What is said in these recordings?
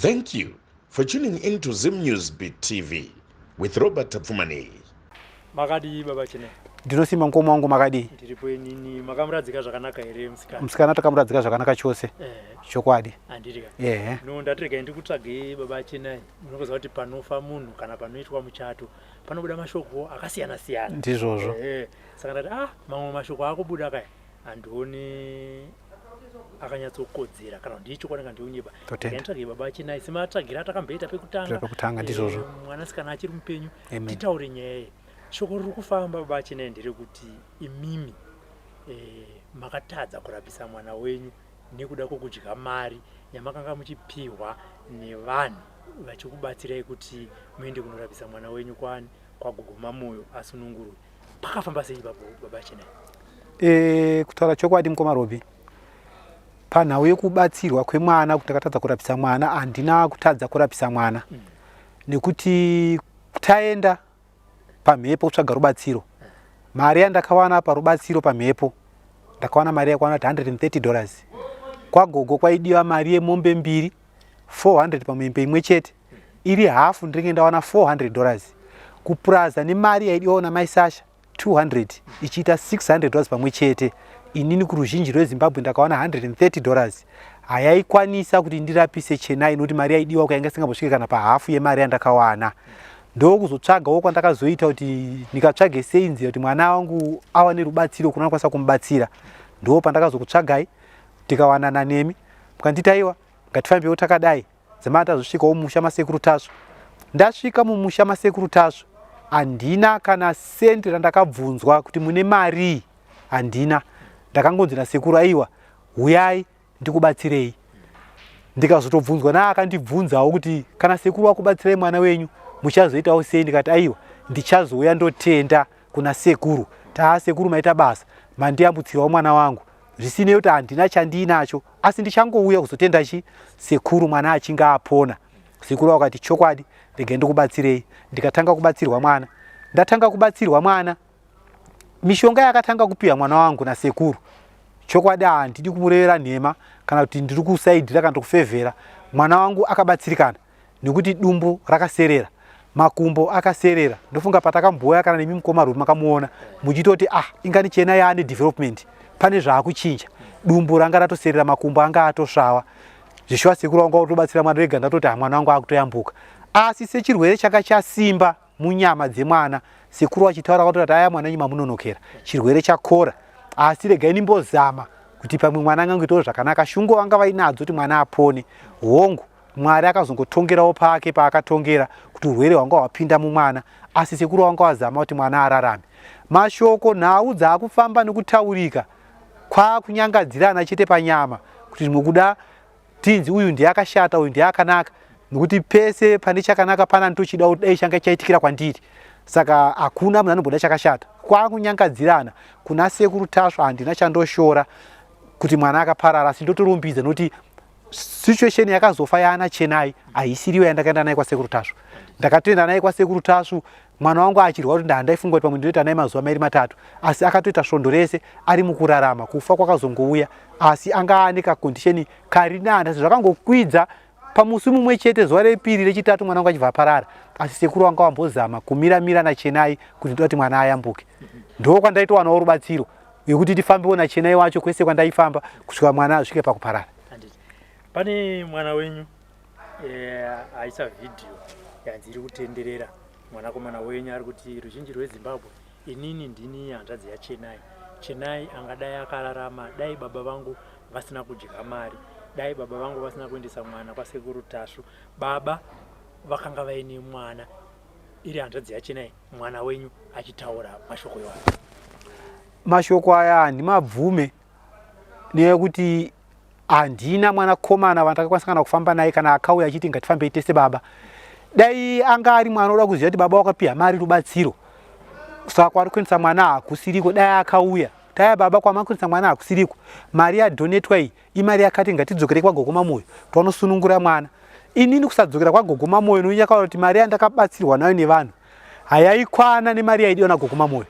Thank you for tuning in to Zim News Beat TV with Robert Tapfumaneyi. Makadii baba Chine? Ndinosimba mukoma wangu makadii? Ndiripo inini. Makamuradzika zvakanaka here musikana? Musikana takamuradzika zvakanaka chose. Eh. Chokwadi. Handiti ka? Ehe. No ndati regai ndikutsvagei baba Chenai. Munoziva kuti panofa munhu kana panoitwa muchato panobuda mashoko akasiyana siyana. Ndizvozvo. Eh. Saka ndati ah mamwe mashoko akubuda kaya handioni akanyatsokodzera kana kuti ndichokwadi kana ndiunyeba. Totenda. Nditsvagei baba Chenai sematsvagira atakamboita pekutanga. Pekutanga ndizvozvo. Eh, mwanasikana achiri mupenyu Amen. titaure nyaya iyi. Shoko riri kufamba baba Chenai nderekuti imimi eh, makatadza kurapisa mwana wenyu nekuda kwekudya mari yamakanga muchipihwa nevanhu vachikubatsirai kuti muende kunorapisa mwana wenyu kwani kwagogo Mamoyo asunungurwe. Pakafamba sei ipapo baba Chenai? E, kutaura chokwadi mukoma Robi, panhau yekubatsirwa kwemwana kuti takatadza kurapisa mwana, handina kutadza kurapisa mwana nekuti taenda pamhepo kutsvaga rubatsiro. Mari yandakawana parubatsiro pamhepo ndakawana mari yakwana kuti 130 dollars. Kwagogo kwaidiwa mari yemombe mbiri 400 pamombe imwe chete iri hafu ndinenge ndawana 400 dollars. Kupuraza nemari yaidiwawo namai Sasha 200 ichiita 600 dollars pamwe chete. Inini kuruzhinji rweZimbabwe ndakawana 130 dollars. Hayaikwanisa kuti ndirapise Chenai nokuti mari yaidiwa kwainga isingambosvike kana pahafu yemari yandakawana. Ndokuzotsvagawo kwandakazoita kuti ndikatsvage sei nzira kuti mwana wangu awane rubatsiro kuna anokwanisa kumubatsira. Ndo pandakazokutsvagai tikawanana nemi mukanditi aiwa ngatifambewo takadai. Dzamara tazosvikawo mumusha masekuru Tasvu. Ndasvika mumusha masekuru Tasvu handina kana sendi randakabvunzwa kuti mune marii handina. Ndakangonzi nasekuru aiwa huyai ndikubatsirei. Ndikazotobvunzwa naakandibvunzawo kuti kana sekuru vakubatsirai mwana wenyu muchazoitawo sei ndikati aiwa ndichazouya ndotenda kuna sekuru. Taa sekuru maita basa mandiyambutsirawo mwana wangu zvisinei kuti handina chandiinacho asi ndichangouya kuzotenda chi sekuru mwana achinge apona. Sekuru vakati chokwadi regai ndikubatsirei. Ndikatanga kubatsirwa mwana. Ndatanga kubatsirwa mwana mishonga yakatanga kupiwa mwana wangu nasekuru chokwadi handidi kumurevera nhema kana kuti ndiri kusaidhira kana kufevhera mwana wangu akabatsirikana nekuti dumbu rakaserera makumbo akaserera ndofunga patakambouya kana nemi mukoma Rupi makamuona muchitoti ah ingani chena yaane development pane zvaakuchinja dumbu ranga ratoserera makumbo anga atosvava zvishuwa sekuru wangu akutobatsira mwana rega ndatoti ah mwana wangu akutoyambuka asi sechirwere changa chasimba munyama dzemwana sekuru vachitaura vakatoti aya mwana wenyu mamunonokera chirwere chakora asi regai ndimbozama kuti pamwe mwana angangoitawo zvakanaka shungu vanga vainadzo kuti mwana apone hongu mwari akazongotongerawo pake paakatongera kuti urwere hwanga hwapinda mumwana asi sekuru vanga vazama kuti mwana ararame mashoko nhau dzaakufamba nekutaurika kwakunyangadzirana chete panyama kuti zvimwe kuda tinzi uyu ndiye akashata uyu ndiye akanaka nokuti pese pane chakanaka pana ndochida kuti dai changa chaitikira kwandiri saka hakuna munhu anomboda chakashata kwakunyangadzirana kuna sekuru Tasvu handina chandoshora kuti mwana akaparara asi ndotorumbidza nokuti situation yakazofa yaana Chenai haisiriyo yandakaenda naye kwasekuru Tasvu ndakatoenda naye kwasekuru Tasvu mwana wangu achirwa kuti ndandaifunga kuti pamwe ndinoita naye mazuva mairi matatu asi akatoita svondo rese ari mukurarama kufa kwakazongouya asi anga ane kacondition kari nani asi zvakangokwidza pamusi mumwe chete zuva repiri rechitatu mwana wangu achibva aparara asi sekuru wanga wambozama kumira mira naChenai kuti ndoda kuti mwana ayambuke ndo kwandaitowanawo rubatsiro yekuti tifambewo naChenai wacho kwese kwandaifamba kusvika mwana asvike pakuparara. Handiti pane mwana wenyu eh, aisa vhidhiyo yanzi iri kutenderera mwanakomana wenyu ari kuti ruzhinji rweZimbabwe inini ndini hanzvadzi yaChenai. Chenai angadai akararama dai baba vangu vasina kudya mari, dai baba vangu vasina kuendesa mwana kwasekuru Tasvu. Baba vakanga vaine mwana iri hanzvadzi yaChenai mwana wenyu achitaura mashoko iwayo. Mashoko aya handimabvume neyekuti handina mwanakomana vandakakwanisa kana kufamba naye kana akauya achiti ngatifambei tese baba. Dai anga ari mwana oda kuziva kuti baba wakapiwa mari rubatsiro saka kwari kuendesa mwana hakusiriko dai akauya taya baba kwamakuendesa mwana hakusiriko mari yadhonetwa iyi imari yakati ngatidzokere kwagogo Mamoyo twanosunungura mwana inini kusadzokera kwagogo Mamoyo nonyakaura kuti mari yandakabatsirwa nayo nevanhu hayaikwana nemari yaidiwa nagogo Mamoyo.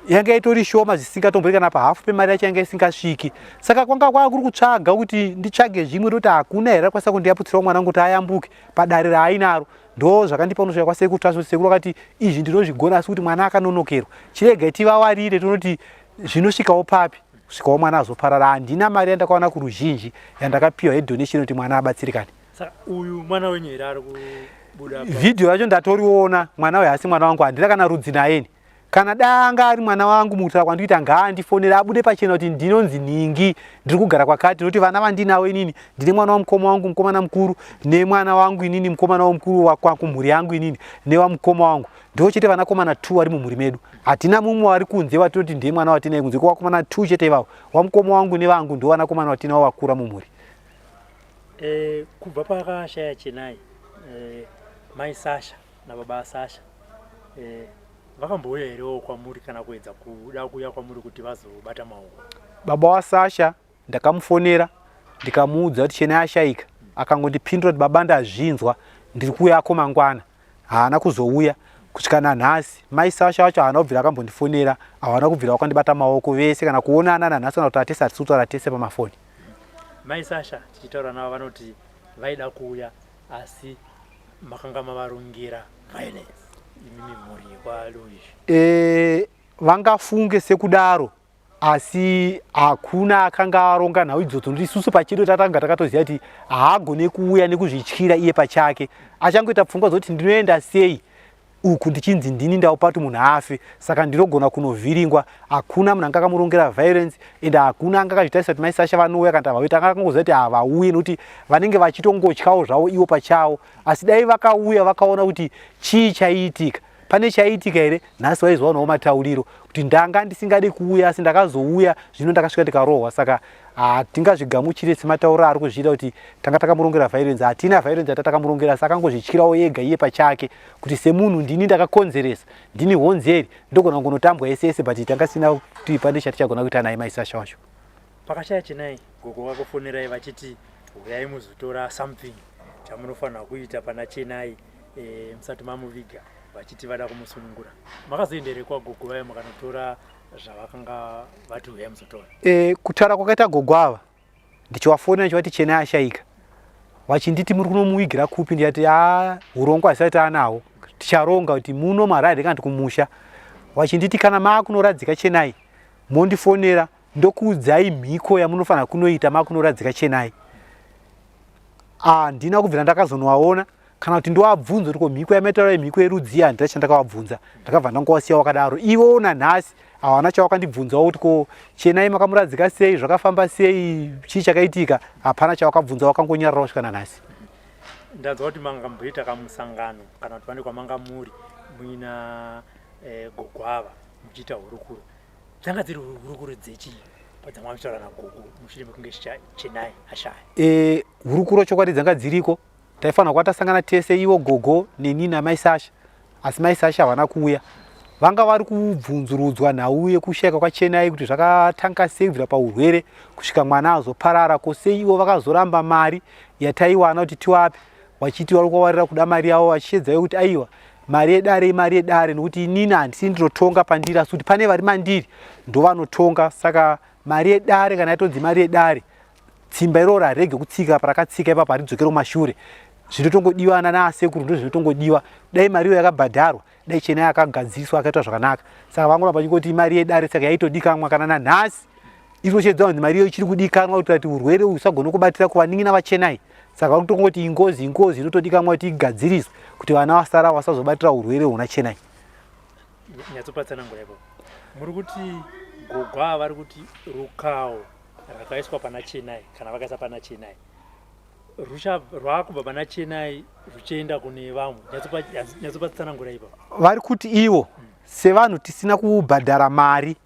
Yanga itori shoma zvisingatombori kana pahafu pemari yacho yanga isingasviki. Saka kwanga kwava kuri kutsvaga kuti nditsvage zvimwe ndoti hakuna here akwanisa kundiyaputsirawo mwana wangu kuti ayambuke padare raainaro. Ndo zvakandipa unosvika kwasekuru Tasvu. Sekuru vakati izvi ndinozvigona asi kuti mwana akanonokerwa. Chiregai tivawarire tonoti zvinosvikawo papi kusvikawo mwana azoparara. Handina mari yandakawana kuruzhinji yandakapiwa yedonation kuti mwana abatsirikane. Saka uyu mwana wenyu here ari kubuda? Vhidhiyo yacho ndatoriona, mwana uyu haasi mwana wangu, handina kana rudzi naye ini. Kana dai anga ari mwana wangu mukutaura kwandikuita ngaandifonere abude pachena kuti ndinonzi nhingi ndiri kugara kwakati nokuti vana vandinavo inini ndine mwana wamukoma wangu mukomana mukuru nemwana wangu inini mukomana wamukuru kumhuri yangu inini newamukoma wangu ndo chete vanakomana two vari mumhuri medu hatina mumwe wari kunze watinoti ndiye mwana watinaye kunze kwevakomana two chete ivavo wamukoma wangu nevangu ndo vanakomana watinavo vakura mumhuri. E, kubva pakashaya Chenai e, mai Sasha nababa Sasha e, vakambouya herewo kwamuri kana kuedza kuda kuuya kwamuri kuti vazobata maoko? Baba waSasha ndakamufonera ndikamuudza kuti Chenai ashaika, akangondipindura kuti baba ndazvinzwa ndiri kuuyako mangwana. Haana kuzouya kusvika nanhasi. Mai Sasha vacho haana kubvira akambondifonera, havana kubvira vakandibata maoko vese kana kuonana nanhasi kana kutaura tese hatisi kutaura tese pamafoni. Mai Sasha tichitaura navo vanoti vaida kuuya asi makanga mavarungira violence imimi mhuri yekwaLouis. E, vangafunge sekudaro asi hakuna akanga aronga nhau idzodzo nokuti isusu pachedu tatanga takatoziva kuti haagone kuuya nekuzvityira iye pachake achangoita pfungwa dzokuti ndinoenda sei uku ndichinzi ndini ndaupa kuti munhu afe saka ndinogona kunovhiringwa hakuna munhu anga akamurongera violence and hakuna anga akazvitarisa kuti mai Sasha vanouya kana havauyi tanga akangoziva kuti havauye nekuti vanenge vachitongotyawo zvavo ivo pachavo asi dai vakauya vakaona kuti chii chaiitika pane chaiitika here nhasi vaizowanawo matauriro kuti ndanga ndisingade kuuya asi ndakazouya zvino ndakasvika ndikarohwa saka hatingazvigamuchire sematauriro ari kuzviita kuti tanga takamurongera violence hatina violence yata takamurongera asi akangozvityirawo ega iye pachake kuti semunhu ndini ndakakonzeresa ndini honzeri ndogona kunotambwa yese yese but tanga sina kuti pane chatichagona kuita naye mai Sasha wacho. Pakashaya Chenai gogo vakufonerai vachiti huyai muzotora something chamunofanira kuita pana Chenai e, musati mamuviga vachiti vada kumusunungura. Makazoenda here kwagogo vaye mukanotora zvavakanga vati huyai muzotora? E, kutaura kwakaita gogo ava ndichivafonera ndichivati Chenai ashaika vachinditi muri kunomuvigira kupi ndikati a urongwa hasati anawo ticharonga kuti muno marari kana kuti kumusha vachinditi kana maakunoradzika Chenai mondifonera ndokuudzai mhiko yamunofanira kunoita makunoradzika Chenai handina kubvira ndakazonovaona kana kuti ndovabvunza kuti ko mhiko yamaitaura imhiko yerudzii handina chandakavabvunza ndakabva ndangowasiya wakadaro ivo nanhasi hawana chawakandibvunzawo kuti ko Chenai makamuradzika sei zvakafamba sei chii chakaitika hapana chawakabvunza wakangonyarara kusvika nanhasi ndanzwa kuti mangamboita kamusangano kana kuti pane kwamanga muri muina eh, gogo ava muchiita hurukuro dzanga dziri hurukuro dzechii padzanga muchitaura nagogo mushure mekunge Chenai ashaya e, hurukuro chokwadi dzanga dziriko taifanira kuva tasangana tese ivo gogo neni namai Sasha asi mai Sasha havana kuuya vanga vari kubvunzurudzwa nhau yekushayika kwaChenai kuti zvakatanga sei kubvira paurwere kusvika mwana azoparara ko sei ivo vakazoramba mari yataiwana kuti tiwape vachiti vari kuvavarira kuda mari yavo vachishedzayo kuti aiwa mari yedare imari yedare nokuti inini handisi ndinotonga pandiri asi kuti pane vari mandiri ndovanotonga saka mari yedare kana yatonzi mari yedare tsimba iroro harege kutsika parakatsika ipapo haridzokere kumashure zvinotongodiwa ana naasekuru ndo zvinotongodiwa dai mari iyo yakabhadharwa dai Chenai akagadziriswa akaitwa zvakanaka saka vangoramba vachingoti mari yedare saka yaitodikanwa kana nanhasi inoshedza kunzi mari iyo ichiri kudikanwa kuitira kuti urwere uhu usagone kubatira kuvanin'ina vaChenai saka vari kutongoti ingozi ingozi inotodikanwa kuti igadziriswe kuti vana vasara vasazobatira urwere huna Chenai nyatsopatsanangura ipapo muri kuti gogo ava vari kuti rukawo rakaiswa pana Chenai kana vakaisa pana Chenai rwakubva pana Chenai ruchienda kune vamwe nyatsopatsanangura ipapo vari kuti ivo sevanhu tisina kubhadhara mari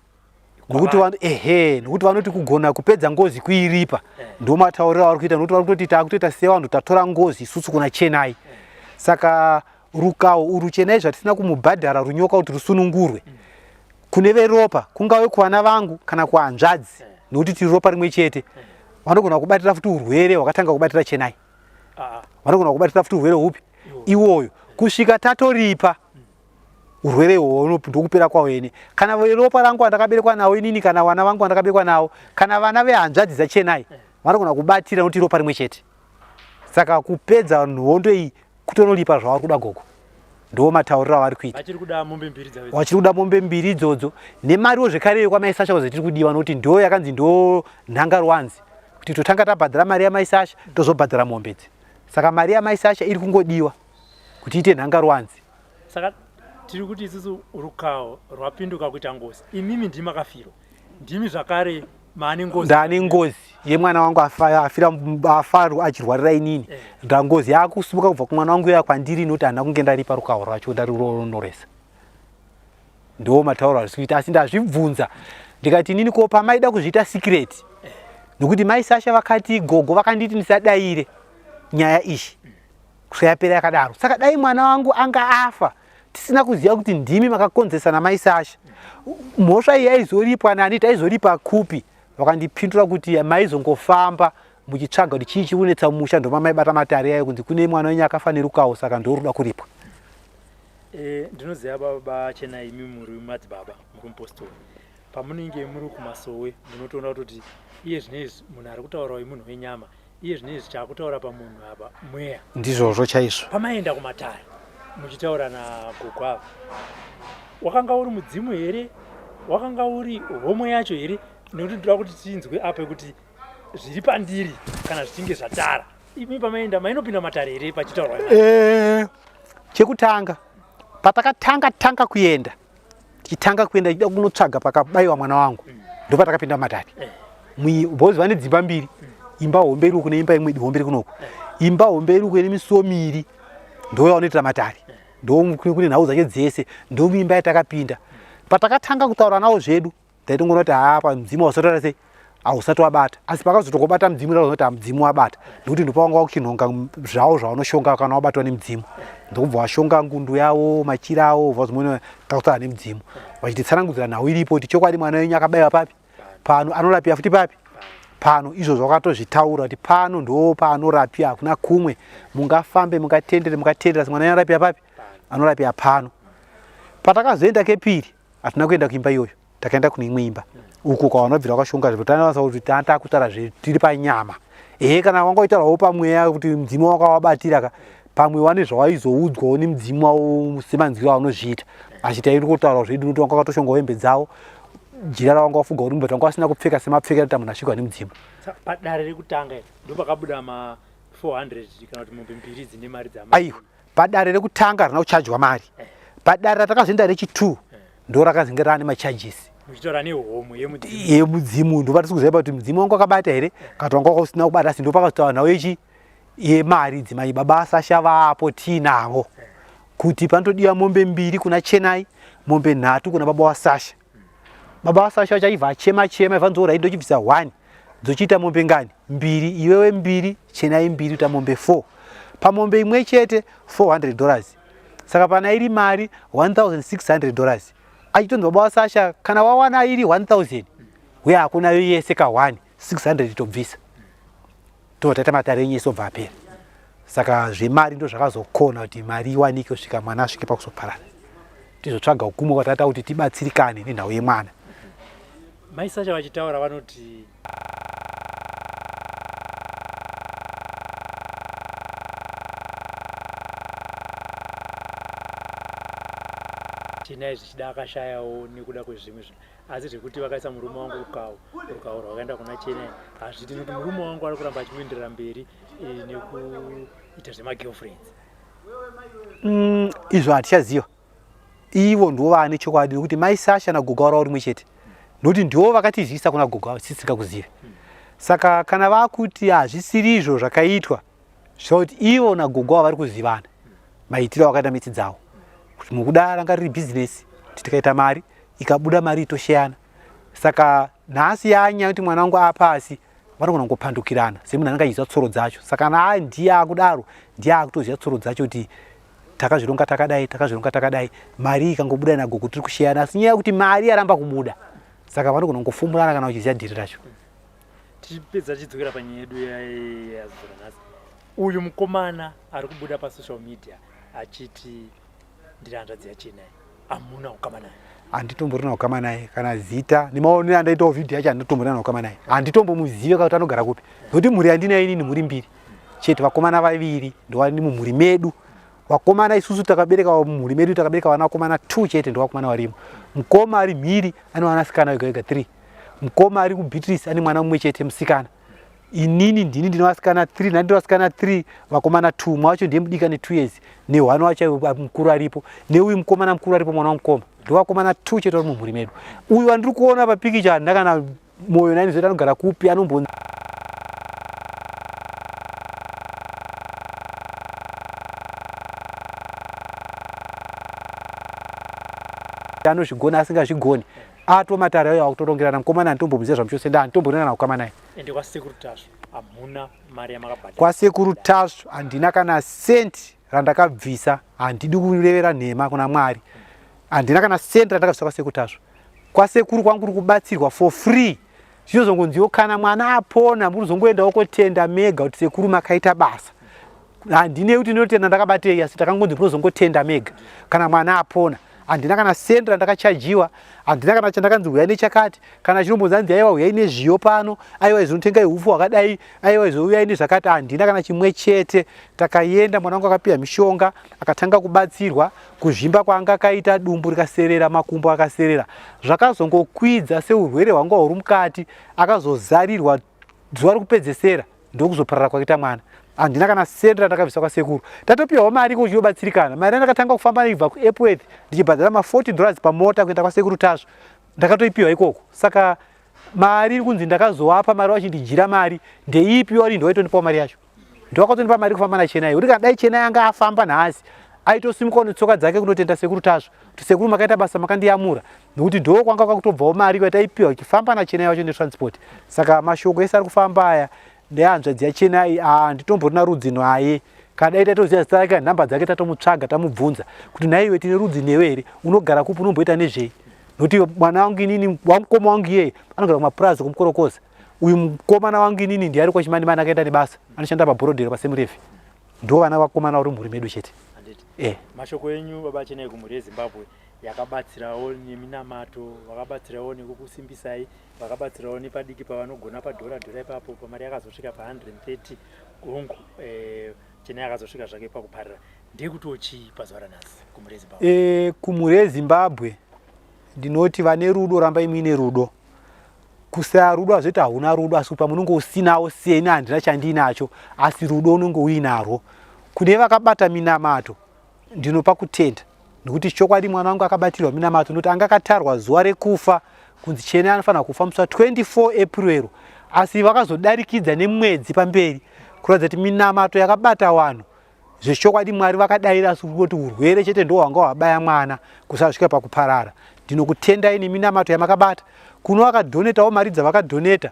nokuti ehe nokuti vanoti kugona kupedza ngozi kuiripa eh. ndo matauriro avari kuita nokuti vari kutoti taakutoita sevanhu tatora ngozi isusu kuna Chenai eh. Saka rukawo urwu Chenai zvatisina kumubhadhara runyoka kuti rusunungurwe kune veropa kungave kuvana vangu kana kuhanzvadzi eh. Nokuti tiri ropa rimwe chete vanogona kubatira futi urwere hwakatanga kubatira Chenai ah. Vanogona kubatira futi urwere hupi iwoyo kusvika tatoripa. Urwere ihwohwo ndokupera kwahwene. Kana ropa rangu andakaberekwa nawo inini kana vana vangu vandakaberekwa nawo kana vana vehanzvadzi dzaChenai vanogona kubatira nokuti ropa rimwe chete. Saka kupedza hondo iyi kutonoripa zvavari kuda gogo. Ndiwo matauriro avari kuita. Vachiri kuda mombe mbiri dzavo. Vachiri kuda mombe mbiri idzodzo nemariwo zvekare yekwamai Sasha kuzi tiri kudiwa nokuti ndiyo yakanzi ndo nhangarwanzi kuti totanga tabhadhara mari yamai Sasha tozobhadhara mombe idzi. Saka mari yamai Sasha iri kungodiwa kuti iite nhangarwanzi. Saka tiri kuti isusu rukawo rwapinduka kuita ngozi. Imimi ndimi makafirwa. Ndimi zvakare maane ngozi. Ndane ngozi yemwana wangu afa afira afa achirwarira inini. Eh. Ndangozi yakusimuka kubva kumwana wangu ya kwandiri inoti handina kunge ndaripa rukawo rwacho ndarironoresa. Ndiwo matauro azvisi kuita asi ndazvibvunza ndikati inini ko pamaida kuzviita secret eh. Nokuti mai Sasha vakati gogo vakanditi ndisadaire nyaya iyi. Kusvika yapera yakadaro. Saka dai mwana wangu anga afa tisina kuziva kuti ndimi makakonzeresa namai Sasha. Mhosva iyi yaizoripwa nani taizoripa kupi? Vakandipindura kuti maizongofamba muchitsvaga kuti chii chiri kunetsa mumusha ndoma maibata matare ayo kunzi kune mwana wenyu akafa nerukawo saka ndoruda kuripwa. E, ndinoziva baba Chenai imi muri madzibaba muri mupostori pamunenge muri kumasowe munotoona kutoti iye zvinezvi munhu ari kutaura uyu munhu wenyama iye zvinezvi chaakutaura pamunhu apa mweya. Ndizvozvo chaizvo. Pamaienda kumatare muchitaura nagogo ava wakanga uri mudzimu here wakanga uri homwe yacho here nekuti ndoda kuti tinzwe apa kuti zviri pandiri kana zvichinge zvatara imi pamaenda mainopinda matare here pachitaurwa eh, chekutanga patakatanga tanga kuenda tichitanga kuenda tichida kunotsvaga pakabaiwa mwana wangu mm. ndopatakapinda mumatare eh. because vane dzimba mbiri mm. imba hombe iri uku neimba imwe hombe iri kunoku eh. imba hombe iri uku ine misuwo miiri ndoyaunoitira matare eh. ndo kune nhau dzacho dzese ndomuimba yatakapinda patakatanga kutaura nawo zvedu Ndaitongoona kuti haa pa mudzimu hausati sei hausati wabata asi pakazotongobata mudzimu ndazoona kuti mudzimu wabata nekuti ndopawanga wakuchinhonga zvavo zvavanoshonga kana wabatwa nemudzimu ndokubva washonga ngundu yavo machira avo ubva wazomona takutaura nemudzimu vachititsanangudzira nhau iripo kuti chokwadi mwana wenyu akabaiwa papi pano anorapira futi papi pano izvozvo wakatozvitaura kuti pano ndo paanorapira hakuna kumwe mungafambe mungatendere mungatendera asi mwana wenyu anorapira papi anorapira pano patakazoenda kepiri Hatina kuenda kuimba iyoyo, takaenda kune imwe imba uko kwavanobvira vakashonga zvo tanoasa kuti takutaura zve tiri panyama ehe kana wanga waitaurawo pamweya kuti mudzimu wanga wabatira ka pamwe wane zvawaizoudzwawo nemudzimu wavo semanzwiro aunozviita asi tairi kutaura zvedu nokuti wanga wakatoshongawo hembe dzavo jira rawanga wafuga uri but wanga wasina kupfeka semapfekero kuti munhu asvikwa nemudzimu padare rekutanga ndopakabuda ma 400 kana kuti mombe mbiri dzine mari dzama aiwa Padare rekutanga harina kuchajwa mari. Eh. Padare ratakazoenda rechi2 eh. ndo rakazenge raane macharges. Muchitora nehomwe yemudzimu. Yemudzimu ndo patisi kuziva kuti mudzimu wangu wakabata here kana kuti wanga usina kubata asi ndo pakazotaura nhau yechi yemari dzimai baba Sasha vapo tiinavo eh. kuti panotodiwa mombe mbiri kuna Chenai mombe nhatu kuna baba waSasha. Baba vaSasha vachaibva achema chema ivanzi orai ndochibvisa one dzochiita mombe ngani mbiri iwewe mbiri chenai mbiri kuita mombe 4 pamombe imwe chete 400 dollars saka pana iri mari 1600 dollars achitonzi baba vaSasha kana wawana iri 1000 uye hakuna yese ka 1 600 tobvisa tobva taita matare enyu ese obva apera saka zvemari ndo zvakazokona kuti mari iwanike kusvika mwana asvike pakuzoparara tizotsvaga ukumwe kwataita kuti tibatsirikane nenhau yemwana mai sacha vachitaura vanoti chenai zvichida akashayawo nekuda kwezvimwe zvinhu asi zvekuti vakaisa murume wangu rukawo rukawo rwakaenda kuna chenai hazviti nekuti murume wangu ari kuramba achingoenderera mberi eh, nekuita zvemagirlfriends mm, izvo hatichaziva ivo ndivo vaane chokwadi nekuti mai sasha nagogo varawo rimwe chete nokuti ndivo vakatizivisa kuna gogo avo tisingakuzive saka kana vakuti hazvisiri izvo zvakaitwa zvichava kuti ivo nagogo avo vari kuzivana maitiro avakaita mitsi dzavo kuti mukuda ranga riri bhizinesi kuti tikaita mari ikabuda mari itosheyana saka nhasi yanyaya kuti mwana wangu apasi vanogona kungopandukirana semunhu anenge achiziva tsoro dzacho saka kana ndiye akudaro ndiye akutoziva tsoro dzacho kuti takazvironga takadai takazvironga takadai mari ikangobuda nagogo tiri kusheyana asi nyaya yekuti mari yaramba kubuda saka vanogona kungofumurana kana uchiziva dhiri racho tichipedza tichidzokera panyaya yedu yazora nhasi uyu mukomana ari kubuda pasocial media achiti ndiri hanzvadzi yachenai. Hamuna ukama naye? Handitomborina ukama naye kana zita nemaonero andaitawo vhidhiyo yacho handitomborina ukama naye, handitombomuzive kana kuti anogara kupi, nokuti mhuri yandinayo inini mhuri mbiri chete, vakomana vaviri ndowani mumhuri medu. Vakomana isusu takabereka mumhuri medu, takabereka vana vakomana 2 chete, ndovakomana varimo. Mukoma ari mhiri ane vanasikana vega vega 3, mukoma ari kuBeatrice ane mwana mumwe chete musikana. Inini ndini ndine vasikana 3, nandine vasikana 3, vakomana 2, mumwe wacho ndiye mudiki ane 2 years, nehwani wacho mukuru aripo, neuyu mukomana mukuru aripo, mwana wamukoma. Ndovakomana 2 chete vari mumhuri medu. Uyu wandiri kuona papikicha handina kana moyo naye, ndizoita anogara kupi, anombo anozvigona asingazvigoni atomatare ayo akutorongerana. Mukomana handitombomuziva zvamuchose, nda handitomborina kana kukama naye. Ende kwasekuru Tasvu hamuna mari yamakabhadhara? Kwasekuru Tasvu handina kana senti randakabvisa, handidi kurevera nhema kuna Mwari, handina kana senti randakabvisa kwasekuru Tasvu. Kwasekuru kwangu kuri kubatsirwa for free, zvinozongonziwo kana mwana apona murikuzongoendawo kotenda mega kuti sekuru makaita basa. Handine kuti ndinotenda ndakabatei, asi takangonzi munozongotenda mega kana mwana apona. Handina kana sendi randakachajiwa, handina kana chandakanzi huyai nechakati, kana chinombonzi aiwa huyai nezviyo pano, aiwa izvi unotengai hupfu hwakadai, aiwa izvi uyai nezvakati, handina kana chimwe chete. Takaenda, mwana wangu akapiwa mishonga, akatanga kubatsirwa kuzvimba kwaanga akaita, dumbu rikaserera, makumbo akaserera, zvakazongokwidza seurwere hwanga huri mukati, akazozarirwa zuva rekupedzesera ndokuzoparara kwakaita mwana. Handina kana sendi randakabvisa kwasekuru, tatopiwawo mari iko uchiyobatsirikana. Mari yandakatanga kufamba ibva kuEpworth ndichibhadhara ma 40 dollars pamota kuenda kwasekuru Tasvu, ndakatoipiwa ikoko. Saka mari iri kunzi ndakazowapa mari vachindijira mari ndeipi? Wari ndowaitonipawo mari yacho, ndowakatonipa mari kufamba naChenai. Uri kana dai Chenai anga afamba nhasi aitosimukawo netsoka dzake kunotenda sekuru Tasvu kuti sekuru makaita basa makandiyamura, nekuti ndo kwanga kwakutobvawo mari kwataipiwa ichifamba naChenai wacho netransport. Saka mashoko ese ari kufamba aya ndehanzvadzi yaChenai, handitomborina rudzi naye. Kana dai taitoziva zita rake nhamba dzake tatomutsvaga tamubvunza kuti nhaiwe tine rudzi newe here, unogara kupi, unomboita nezvei? Nokuti mwana wangu inini, wamukoma wangu iyeye anogara kumapurazi kumukorokoza, uyu mukomana wangu inini ndiye ari kwaChimanimani akaenda nebasa, anoshanda pabhorodhero paSemurevi. Ndo vana vakomana vari mumhuri medu chete. Eh. Mashoko enyu baba Chenai kumhuri yeZimbabwe yakabatsirawo neminamato, vakabatsirawo nekukusimbisai, vakabatsirawo nepadiki pavanogona padhora dhora ipapo pamari yakazosvika pa 130 hongu, Chenai akazosvika zvake pakuparira. Ndekutiwo chii pazuva ranhasi kumhuri yeZimbabwe? Kumhuri yeZimbabwe ndinoti vane rudo rambai muine rudo. Kusaya rudo hazviti hauna rudo, asi kuti pamunenge usinawo seni handina chandiinacho, asi rudo unenge uinarwo. Kune vakabata minamato ndinopa kutenda, nekuti chokwadi mwana wangu akabatirwa minamato, nekuti anga akatarwa zuva rekufa kunzi Chenai anofanira kufa musi wa 24 April, asi vakazodarikidza nemwedzi pamberi, kuratidza kuti minamato yakabata vanhu zvechokwadi. Mwari vakadaira, asi kuti urwere chete ndo hwanga hwabaya mwana kusasvika pakuparara. Ndinokutendai neminamato yamakabata. Kuno vakadhonetawo mari dzavakadhoneta,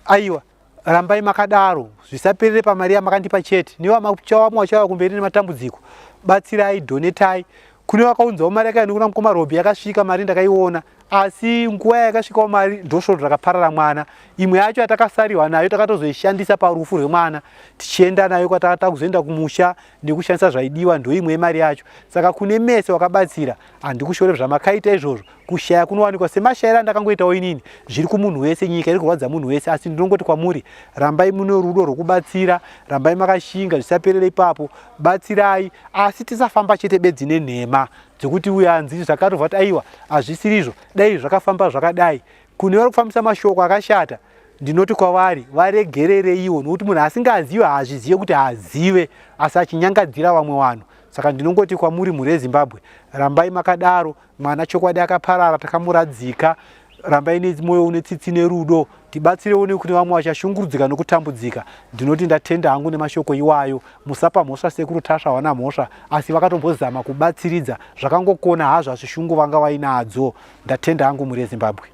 aiwa rambai makadaro, zvisaperere pamari yamakandipa chete. Nevamwe vachauya kumberi nematambudziko, batsirai, dhonetai. Kune vakaunzawo mari yakaenda kuna mukoma Robi, yakasvika mari ndakaiona, asi nguva yakasvikawo mari ndosvondo rakaparara mwana. Imwe yacho yatakasariwa nayo takatozoishandisa parufu rwemwana, tichienda nayo kwatakata kuzoenda kumusha nekushandisa zvaidiwa, ndoimwe yemari yacho. Saka kune mese wakabatsira, handikushore zvamakaita izvozvo. Kushaya kunowanikwa semashayiro andakangoitawo inini, zviri kumunhu wese, nyika iri kurwadza munhu wese, asi ndinongoti kwamuri rambai mune rudo rwokubatsira, rambai makashinga, zvisaperere ipapo, batsirai, asi tisafamba chete bedzi nenhema dzekuti uyo anzi zvakatobva kuti aiwa hazvisirizvo, dai zvakafamba zvakadai. Kune vari kufambisa mashoko akashata ndinoti kwavari varegerereiwo, nokuti munhu asingazive haazvizive kuti haazive, asi achinyangadzira vamwe vanhu. Saka ndinongoti kwamuri mhuri yeZimbabwe, rambai makadaro. Mwana chokwadi akaparara, takamuradzika, rambai nemwoyo une tsitsi nerudo, tibatsirewo nekuti vamwe vachashungurudzika nokutambudzika. Ndinoti ndatenda hangu nemashoko iwayo. Musapa mhosva sekuru Tasva, havana mhosva, asi vakatombozama kubatsiridza, zvakangokona hazvo, asi shungu vanga vainadzo. Ndatenda hangu mhuri yeZimbabwe.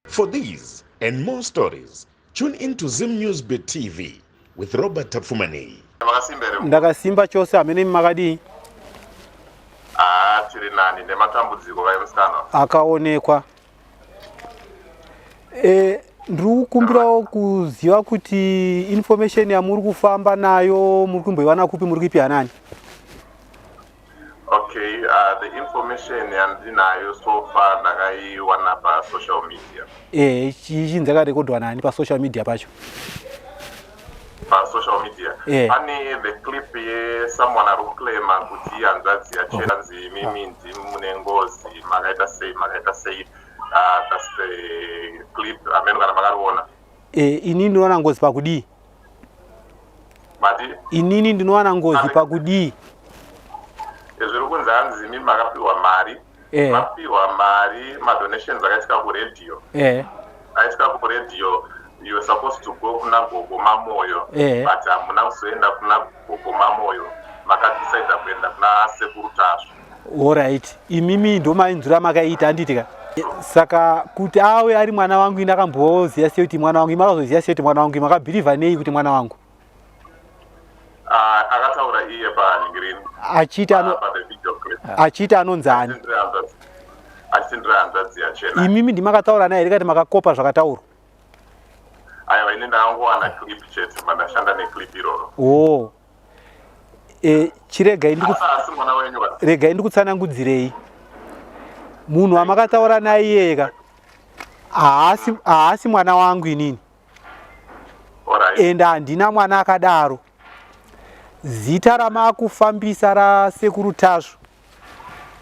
For these and more stories, tune in to Zim News Bit TV with Robert Tapfumaneyi. Makasimba here? Ndakasimba chose, hamene makadii? Ah, tiri nani nematambudziko vai musikana. Akaonekwa. Ndiri kukumbirawo kuziva kuti information yamuri kufamba nayo muri kumboiwana kupi, muri kuipiwa nani? Okay, the information yandinayo so far ndakaiwana pasocial media. Eh, chinzi yakarekodwa nani pasocial media pacho? Pasocial media pane the clip yesomeone ari kuclaima kuti hanzvadzi yachenanzi imimi ndimi mune ngozi, makaita sei, makaita sei. That's the clip ameno kana makariona. Inini ndinowana ngozi pakudii? Mati? Inini ndinowana ngozi pakudii? Zviri kunzi hanzi imi makapiwa mari, mapiwa mari, madonations akaitika kuredhiyo, aitika kuredhiyo. You were supposed to go kuna Gogo Mamoyo, but hamuna kuzoenda kuna Gogo Mamoyo, makadecida kuenda kuna Sekuru Tasvu. Alright, imimi ndo mainzwira makaita, handiti ka? Saka kuti ave ari mwana wangu, ini akamboziva sei kuti mwana wangu? Imi akazoziva sei kuti mwana wangu? Makabhilivha nei kuti mwana wangu? Akataura iye panhingirini. Achiita ano pa the video clip. Achiita anonzani? Achitindira hanzvadzi yachena. Imimi ndimakataura naye here, kati makakopa zvakataurwa? Aiwa, ini ndakangowana clip chete, mandashanda neclip iroro. O, chiregai ndiku Asi mwana wenyu va Regai ndikutsanangudzirei. Munhu wamakataura naye iyeka haasi mwana wangu inini. Ende handina mwana akadaro. Zita ramakufambisa raSekuru Tasvu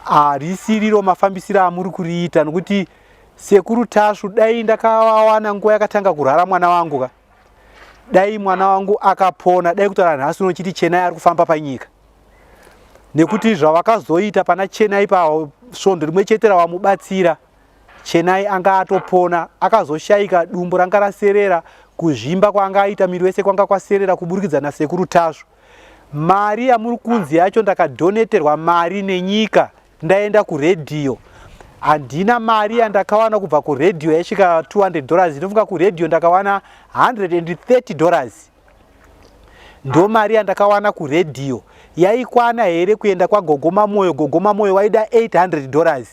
harisiriro mafambisiro amuri kuriita, nokuti Sekuru Tasvu dai ndakavawana nguva yakatanga kurwara mwana wangu ka, dai mwana wangu akapona, dai kutaura nhasi unochiti Chenai ari kufamba panyika, nekuti zvavakazoita pana Chenai pasvondo rimwe chete rawamubatsira, Chenai anga atopona. Akazoshayika dumbu ranga raserera, kuzvimba kwaanga aita miri wese kwanga kwaserera kuburikidza naSekuru Tasvu. Mari yamuri kunzi yacho, ndakadhoneterwa mari nenyika ndaenda kuredhiyo. Handina mari yandakawana kubva kuredhiyo yaisvika $200. Ndinofunga kuredhiyo ndakawana $130, ndo mari yandakawana kuredhiyo. Yaikwana here kuenda kwaGogo Mamoyo? Gogo Mamoyo waida $800.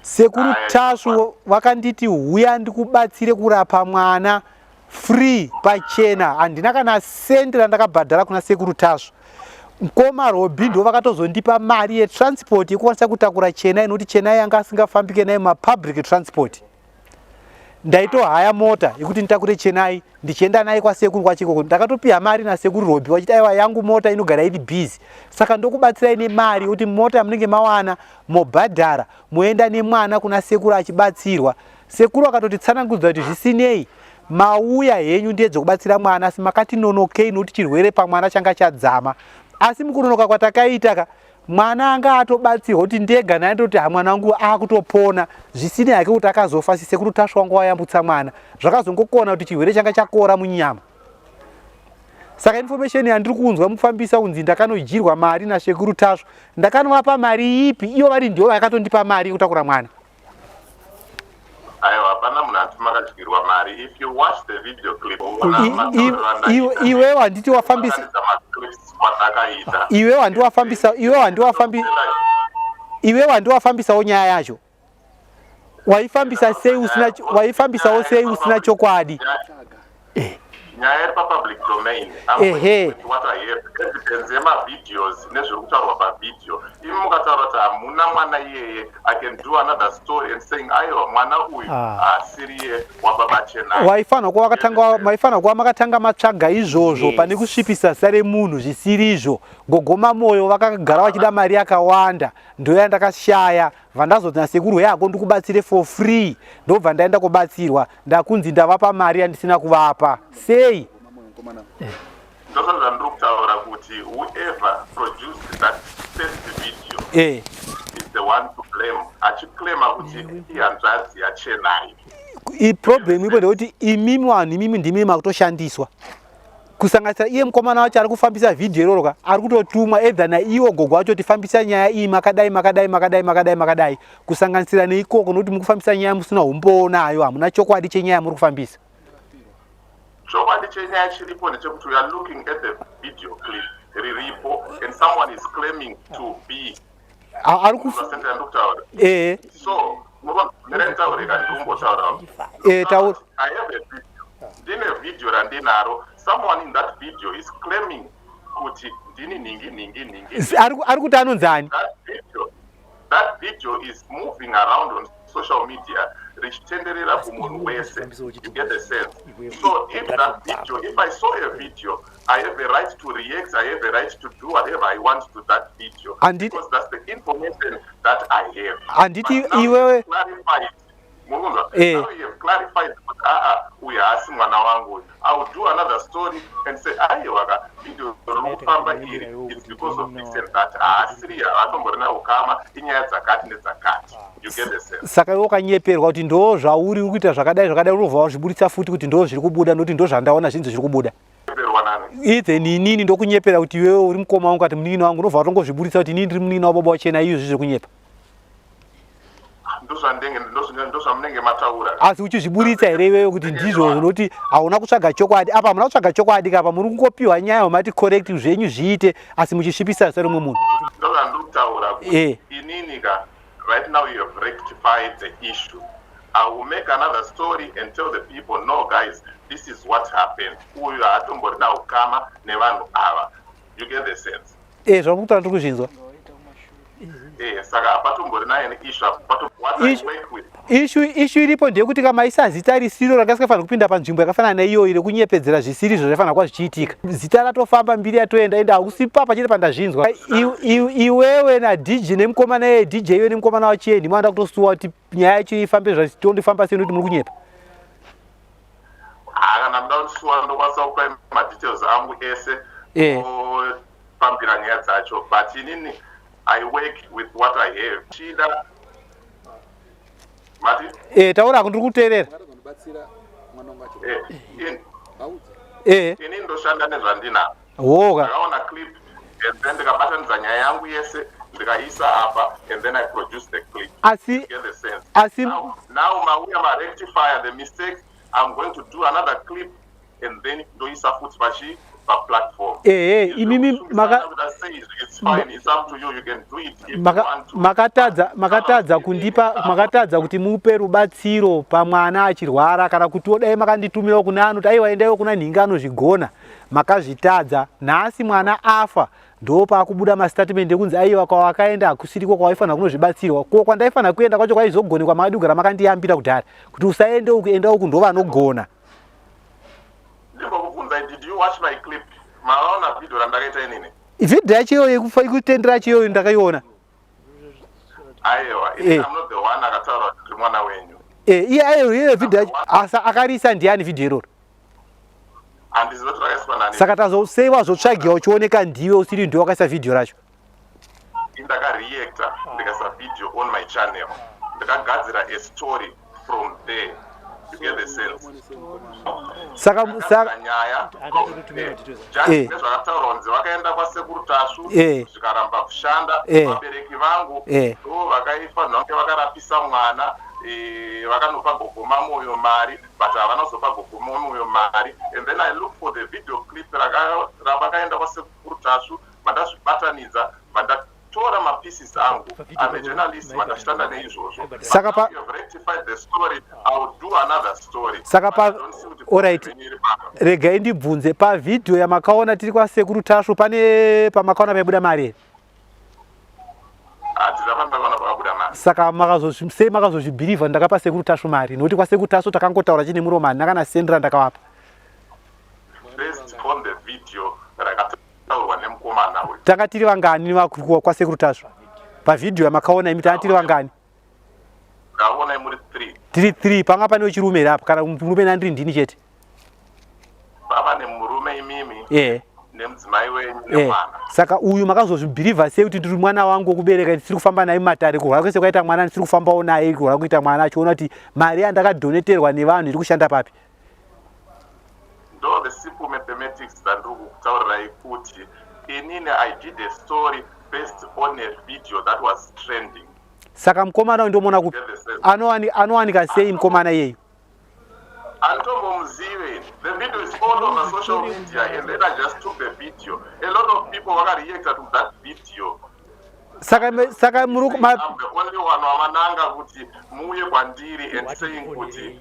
Sekuru Tasvu vakanditi, "Huya ndikubatsire kurapa mwana free, pachena." Handina kana sendi randakabhadhara kuna Sekuru Tasvu. Mukoma Robi ndo vakatozondipa mari yetransport yekukwanisa kutakura Chenai, nokuti Chenai yanga asingafambike naye mapublic transport. Ndaitohaya mota yekuti nditakure Chenai ndichienda naye kwasekuru kwachikoko. Ndakatopiwa mari naSekuru Robi vachiti, "Aiwa, yangu mota inogara iri busy, saka ndokubatsirai nemari yekuti mota yamunenge mawana mobhadhara, moenda nemwana kuna sekuru achibatsirwa." Sekuru akatoti tsanangudza kuti, "Zvisinei, mauya henyu ndedzekubatsira mwana, asi makati nonokei nokuti chirwere pamwana changa chadzama. Asi mukunonoka kwatakaita ka, mwana anga atobatsirwa, kuti ndega naye ndoti ha, mwana wangu akutopona, zvisinei hake kuti akazofa. Sekuru Tasvu wangu wayambutsa mwana, zvakazongokona kuti chirwere changa chakora munyama." Saka information yandiri kunzwa mufambisa kunzi ndakanodyirwa mari naSekuru Tasvu, ndakanovapa mari ipi, iyo vari ndivo vakatondipa mari yekutakura mwana? Aiwa, hapana munhu ati makadyirwa mari. If you watch the video clip, Iwewe handiti wafambisa kwatakaita. Iwewe handiwafambisa, iwewe handiwafambisawo nyaya yacho? Waifambisa sei usina, waifambisawo sei usina chokwadi? Nyaya iri papublic domain. What I have, evidence yemavideos nezviri kutaurwa pavideo. Imi mukataura kuti hamuna mwana iyeye, I can do another story and saying, "Aiwa, mwana uyu haasiriye wababa Chenai." Waifanira kuva wakatanga, maifanira kuva makatanga matsvaga izvozvo pane kusvipisa zita remunhu zvisiri izvo. Gogo Mamoyo vakagara vachida mari yakawanda, ndoya ndakashaya. Vandazoti nasekuru, "Yako ndikubatsire for free." Ndobva ndaenda kubatsirwa, ndakunzi ndavapa mari yandisina kuvapa. Sei? Ndosva zvandiri kutaura kuti whoever produced that first video is the one to blame, achiclaima kuti ihanzvadzi yaChenai. Iproblem ipo ndekuti imimi vanhu imimi ndimi makutoshandiswa, kusanganisira iye mukomana wacho ari kufambisa vhidhiyo iroro ka, ari kutotumwa either naiwo gogo wacho kuti, "Fambisa nyaya iyi makadai, makadai, makadai, makadai, makadai," kusanganisira neikoko, nokuti mukufambisa nyaya musina umbowo nayo, hamuna chokwadi chenyaya muri kufambisa. Chokwadi chenyaya chiripo ndechekuti we are looking at the video clip riripo and someone is claiming to be Ari kufu Vasendera ndikutaura. So mirenditaurika, ndikumbotaurawo. Taura. I have a video, ndine video randinaro. Someone in that video is claiming kuti ndini nhingi nhingi nhingi. Ari kuti anonzi ani? That video is moving around on social media, richitenderera kumunhu wese. You get the sense? So if that video, if I saw a video, I have a right to react. I have a right to do whatever I want to that video because that's the information that I have. Handiti iwewe clarified, mukunzwa? Now you have clarified kuti aa, uyu haasi mwana wangu uyu. I will do another story and say, aiwa ka, video riri kufamba iri, it's because of this and that. Haasiri, havatomborina ukama, inyaya dzakati nedzakati. You get the sense? Saka iwe ukanyeperwa kuti ndo zvauri, uri kuita zvakadai zvakadai, unobva wazviburitsa futi kuti ndo zviri kubuda, nokuti ndo zvandaona, zvinzi zviri kubuda. Nyeperwa nani? Even inini ndokunyepera kuti iwewe uri mukoma wangu, kati munin'ina wangu, unobva watongozviburitsa kuti inini ndiri munin'ina wababa wachena, iyo zvizvi kunyepa. Ndozvamunenge mataura. Asi uchizviburitsa here iwewe kuti ndizvo? Unoti hauna kutsvaga chokwadi apa, hamuna kutsvaga chokwadi kapa, muri kungopiwa nyaya, wamati correct zvenyu zviite, asi muchisvipisa zita rimwe munhu. Ndozvandiri kutaura kuti inini ka, right now you have rectified the issue. I will make another story and tell the people, "No guys, this is what happened. Uyu haatomborina ukama nevanhu ava." You get the sense? E, zvamuri kutaura ndiri kuzvinzwa. Saka hapatomborina any issue. What I work with. Issue iripo ndeyekuti kamaisa zita risiro ranga kupinda panzvimbo yakafanana neiyoyi, rekunyepedzera zvisiri izvo zvaifanira kuva zvichiitika. Zita ratofamba, mbiri yatoenda, ende hausi papa chete pandazvinzwa. Iwewe naDJ nemukomana iye DJ, iwe nemukomana wachieni manda kutosuwa kuti nyaya yacho ifambe zvatondifamba sei, nokuti muri kunyepa. Ha, kana muda kundisuwa, ndokwanisa kupai madetails angu ese, ofambira nyaya dzacho, but inini I work with what I have. Chida mati? Taura, ndiri kuteerera. Ini ndoshanda nezvandinazvo. Woka. Ndakaona clip and then ndikabatanidza nyaya yangu yese, ndikaisa apa, and then I produce the clip. Asi You get the sense? Asi Now mauya marectify the mistakes. I'm going to do another clip and then ndoisa futi pachi paplatform. Ehe, imimi It's fine, it's up to you. You can do it if you want to. Makatadza kundipa, makatadza kuti mupe rubatsiro pamwana achirwara, kana kuti dai makanditumirawo kuna anoti aiwa, endaiwo kuna nhingi anozvigona. Makazvitadza. Nhasi mwana afa, ndo paakubuda mastatement ekunzi aiwa, kwawakaenda hakusiriko kwawaifanira kunozvibatsirwa. Ko kwandaifanira kuenda kwacho kwaizogonekwa? Makadi kugara makandiyambira kudhara kuti usaende uku, enda uku, ndo vanogona. Ndimbokubvunzai, did you watch my clip? Maona video randakaita inini? Vhidhiyo yacho iyoyo yekutendera yacho iyoyo ndakaiona. Aiwa, I'm not the one akataura kuti ndiri mwana wenyu. Iye aiyo iyoyo vhidhiyo yacho, asa akarisa ndiani vhidhiyo iroro? Handizivi kuti rakaiswa nani. Saka tazosei wazotsvagiwa uchioneka ndiwe, usiri ndiwe wakaisa vhidhiyo racho? Ndakareacta, ndikaisa video on my channel, ndakagadzira a story from there. You get the sense? Saka nyaya nezvakataurwa kunzi vakaenda kwaSekuru Tasvu, zvikaramba kushanda. Vabereki vangu ndo vakaifanira kunge vakarapisa mwana. Vakanopa Gogo Mamoyo mari, but havana kuzopa Gogo Mamoyo mari. And then I look for the video clip ravakaenda kwaSekuru Tasvu, vandazvibatanidza, vandatora mapieces angu. I'm a journalist, vandashanda neizvozvo. Saka You have rectified the story. I will do another story. Saka But I don't see kuti alright. problem iri papa. Regai ndibvunze, pavhidhiyo yamakaona tiri kwaSekuru Tasvu, pane pamakaona paibuda mari here? Handina pandakaona pakabuda mari. Saka sei makazozvibhirivha ndakapa Sekuru Tasvu mari, nokuti kwaSekuru Tasvu takangotaura chine muromo, handina kana sendi randakavapa? Based on the video rakataurwa nemukomana uyu. Tanga tiri vangani kwaSekuru Tasvu pavhidhiyo yamakaona imi? Tanga tiri vangani? Ndaonai muri 3. Tiri 3. Panga pane wechirume here apa, kana murume nandiri ndini chete? Pava nemurume, imimi, nemudzimai wenyu, nemwana. Saka uyu makazozvibhirivha sei kuti ndiri mwana wangu wekubereka? Ndisiri kufamba naye mumatare, kurwara kwese kwaita mwana ndisiri kufambawo naye, kurwara kuita mwana achiona kuti mari yandakadhoneterwa nevanhu iri kushanda papi? Ndo the simple mathematics dzandiri kukutaurirai kuti inini I did a story based on a video that was trending. Saka mukomana uyu ndomuona kupi? Get the sense? Anowanika sei mukomana iyeyu? Antombomuzive. The video is all over social media and then I just took the video. A lot of people vakareacta to that video. Saka muri I'm the only one wamananga kuti muuye kwandiri and saying kuti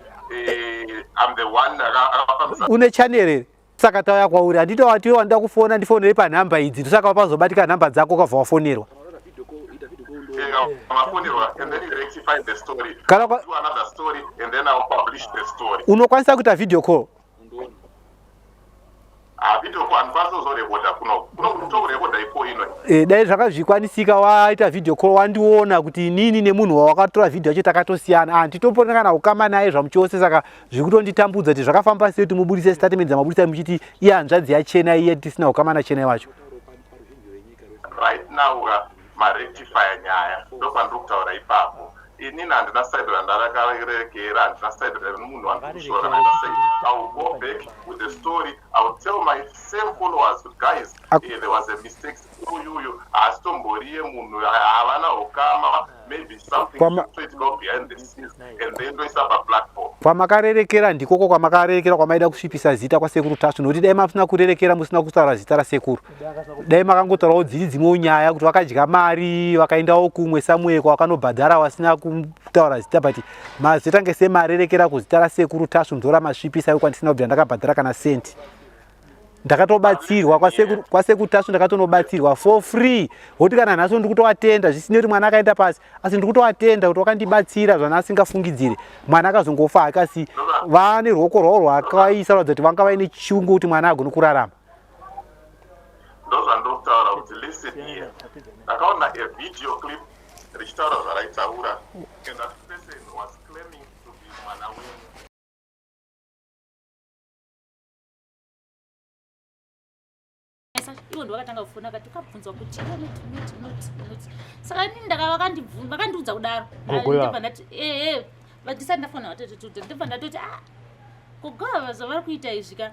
I'm the one akafambisa. Une channel here? Saka tauya kwauri handiti wati wandida kufona ndifonere panhamba idzi ndosaka wapazobatika nhamba dzako ukabva wafonerwa. Kana unokwanisa kuita video call. Ah, video call handikwanisi kuzorekodha kuno kuno kutokurekodha iko ino. Eh, dai zvakazvikwanisika waita video call wandiona kuti inini nemunhu wawakatora video yacho takatosiyana. Ah, nditopona kana ukama naye zvamuchose saka zvikutonditambudza kuti zvakafamba sei kuti mubudise statement dzamabudisa muchiti iye hanzvadzi yachena iye tisina ukama nachena wacho. Right now uh, marectify nyaya ndopandiri kutaura ipapo. Inini handina side randakarerekera, handina side remunhu wandikushora kana sei. I will go back with the story. I will tell my same followers kuti guys, eh, there was a mistake. Uyu uyu haasitomboriye munhu, havana ukama, maybe something zvikutoitika behind the scenes and then ndoisa paplatform. Kwamakarerekera ndikoko kwamakarerekera kwamaida kusvipisa zita kwasekuru Tasvu nokuti dai masina kurerekera musina kutaura zita rasekuru. Dai makangotaurawo dziri dzimwewo nyaya kuti vakadya mari vakaendawo kumwe somewhere kwavakanobhadhara vasina kutaura zita but mazotange semarerekera kuzita rasekuru Tasvu ndoramasvipisa iwe kwandisina kubvira ndakabhadhara kana senti ndakatobatsirwa kwasekuru Tasvu ndakatonobatsirwa for free woti kana nhasi ndikutovatenda zvisinei kuti mwana akaenda pasi asi ndikutovatenda kuti wakandibatsira zvana asingafungidzire mwana akazongofa hake asi vane ruoko rwavo rwakaisa ratidza kuti vanga vaine chungu kuti mwana agone kurarama Ndozvandokutaura kuti listen here. Ndakaona a video clip richitaura zvaraitaura and that person was claiming to be mwana wenyu. Ivo ndovakatanga kufona kati ukabvunzwa kuti iwe unoti unoti unoti unoti saka inini ndaka vakandiudza kudaro ndobva ndati ehe ndisati ndafona vatete ndobva ndatoti ah gogo ava zvavari kuita izvi ka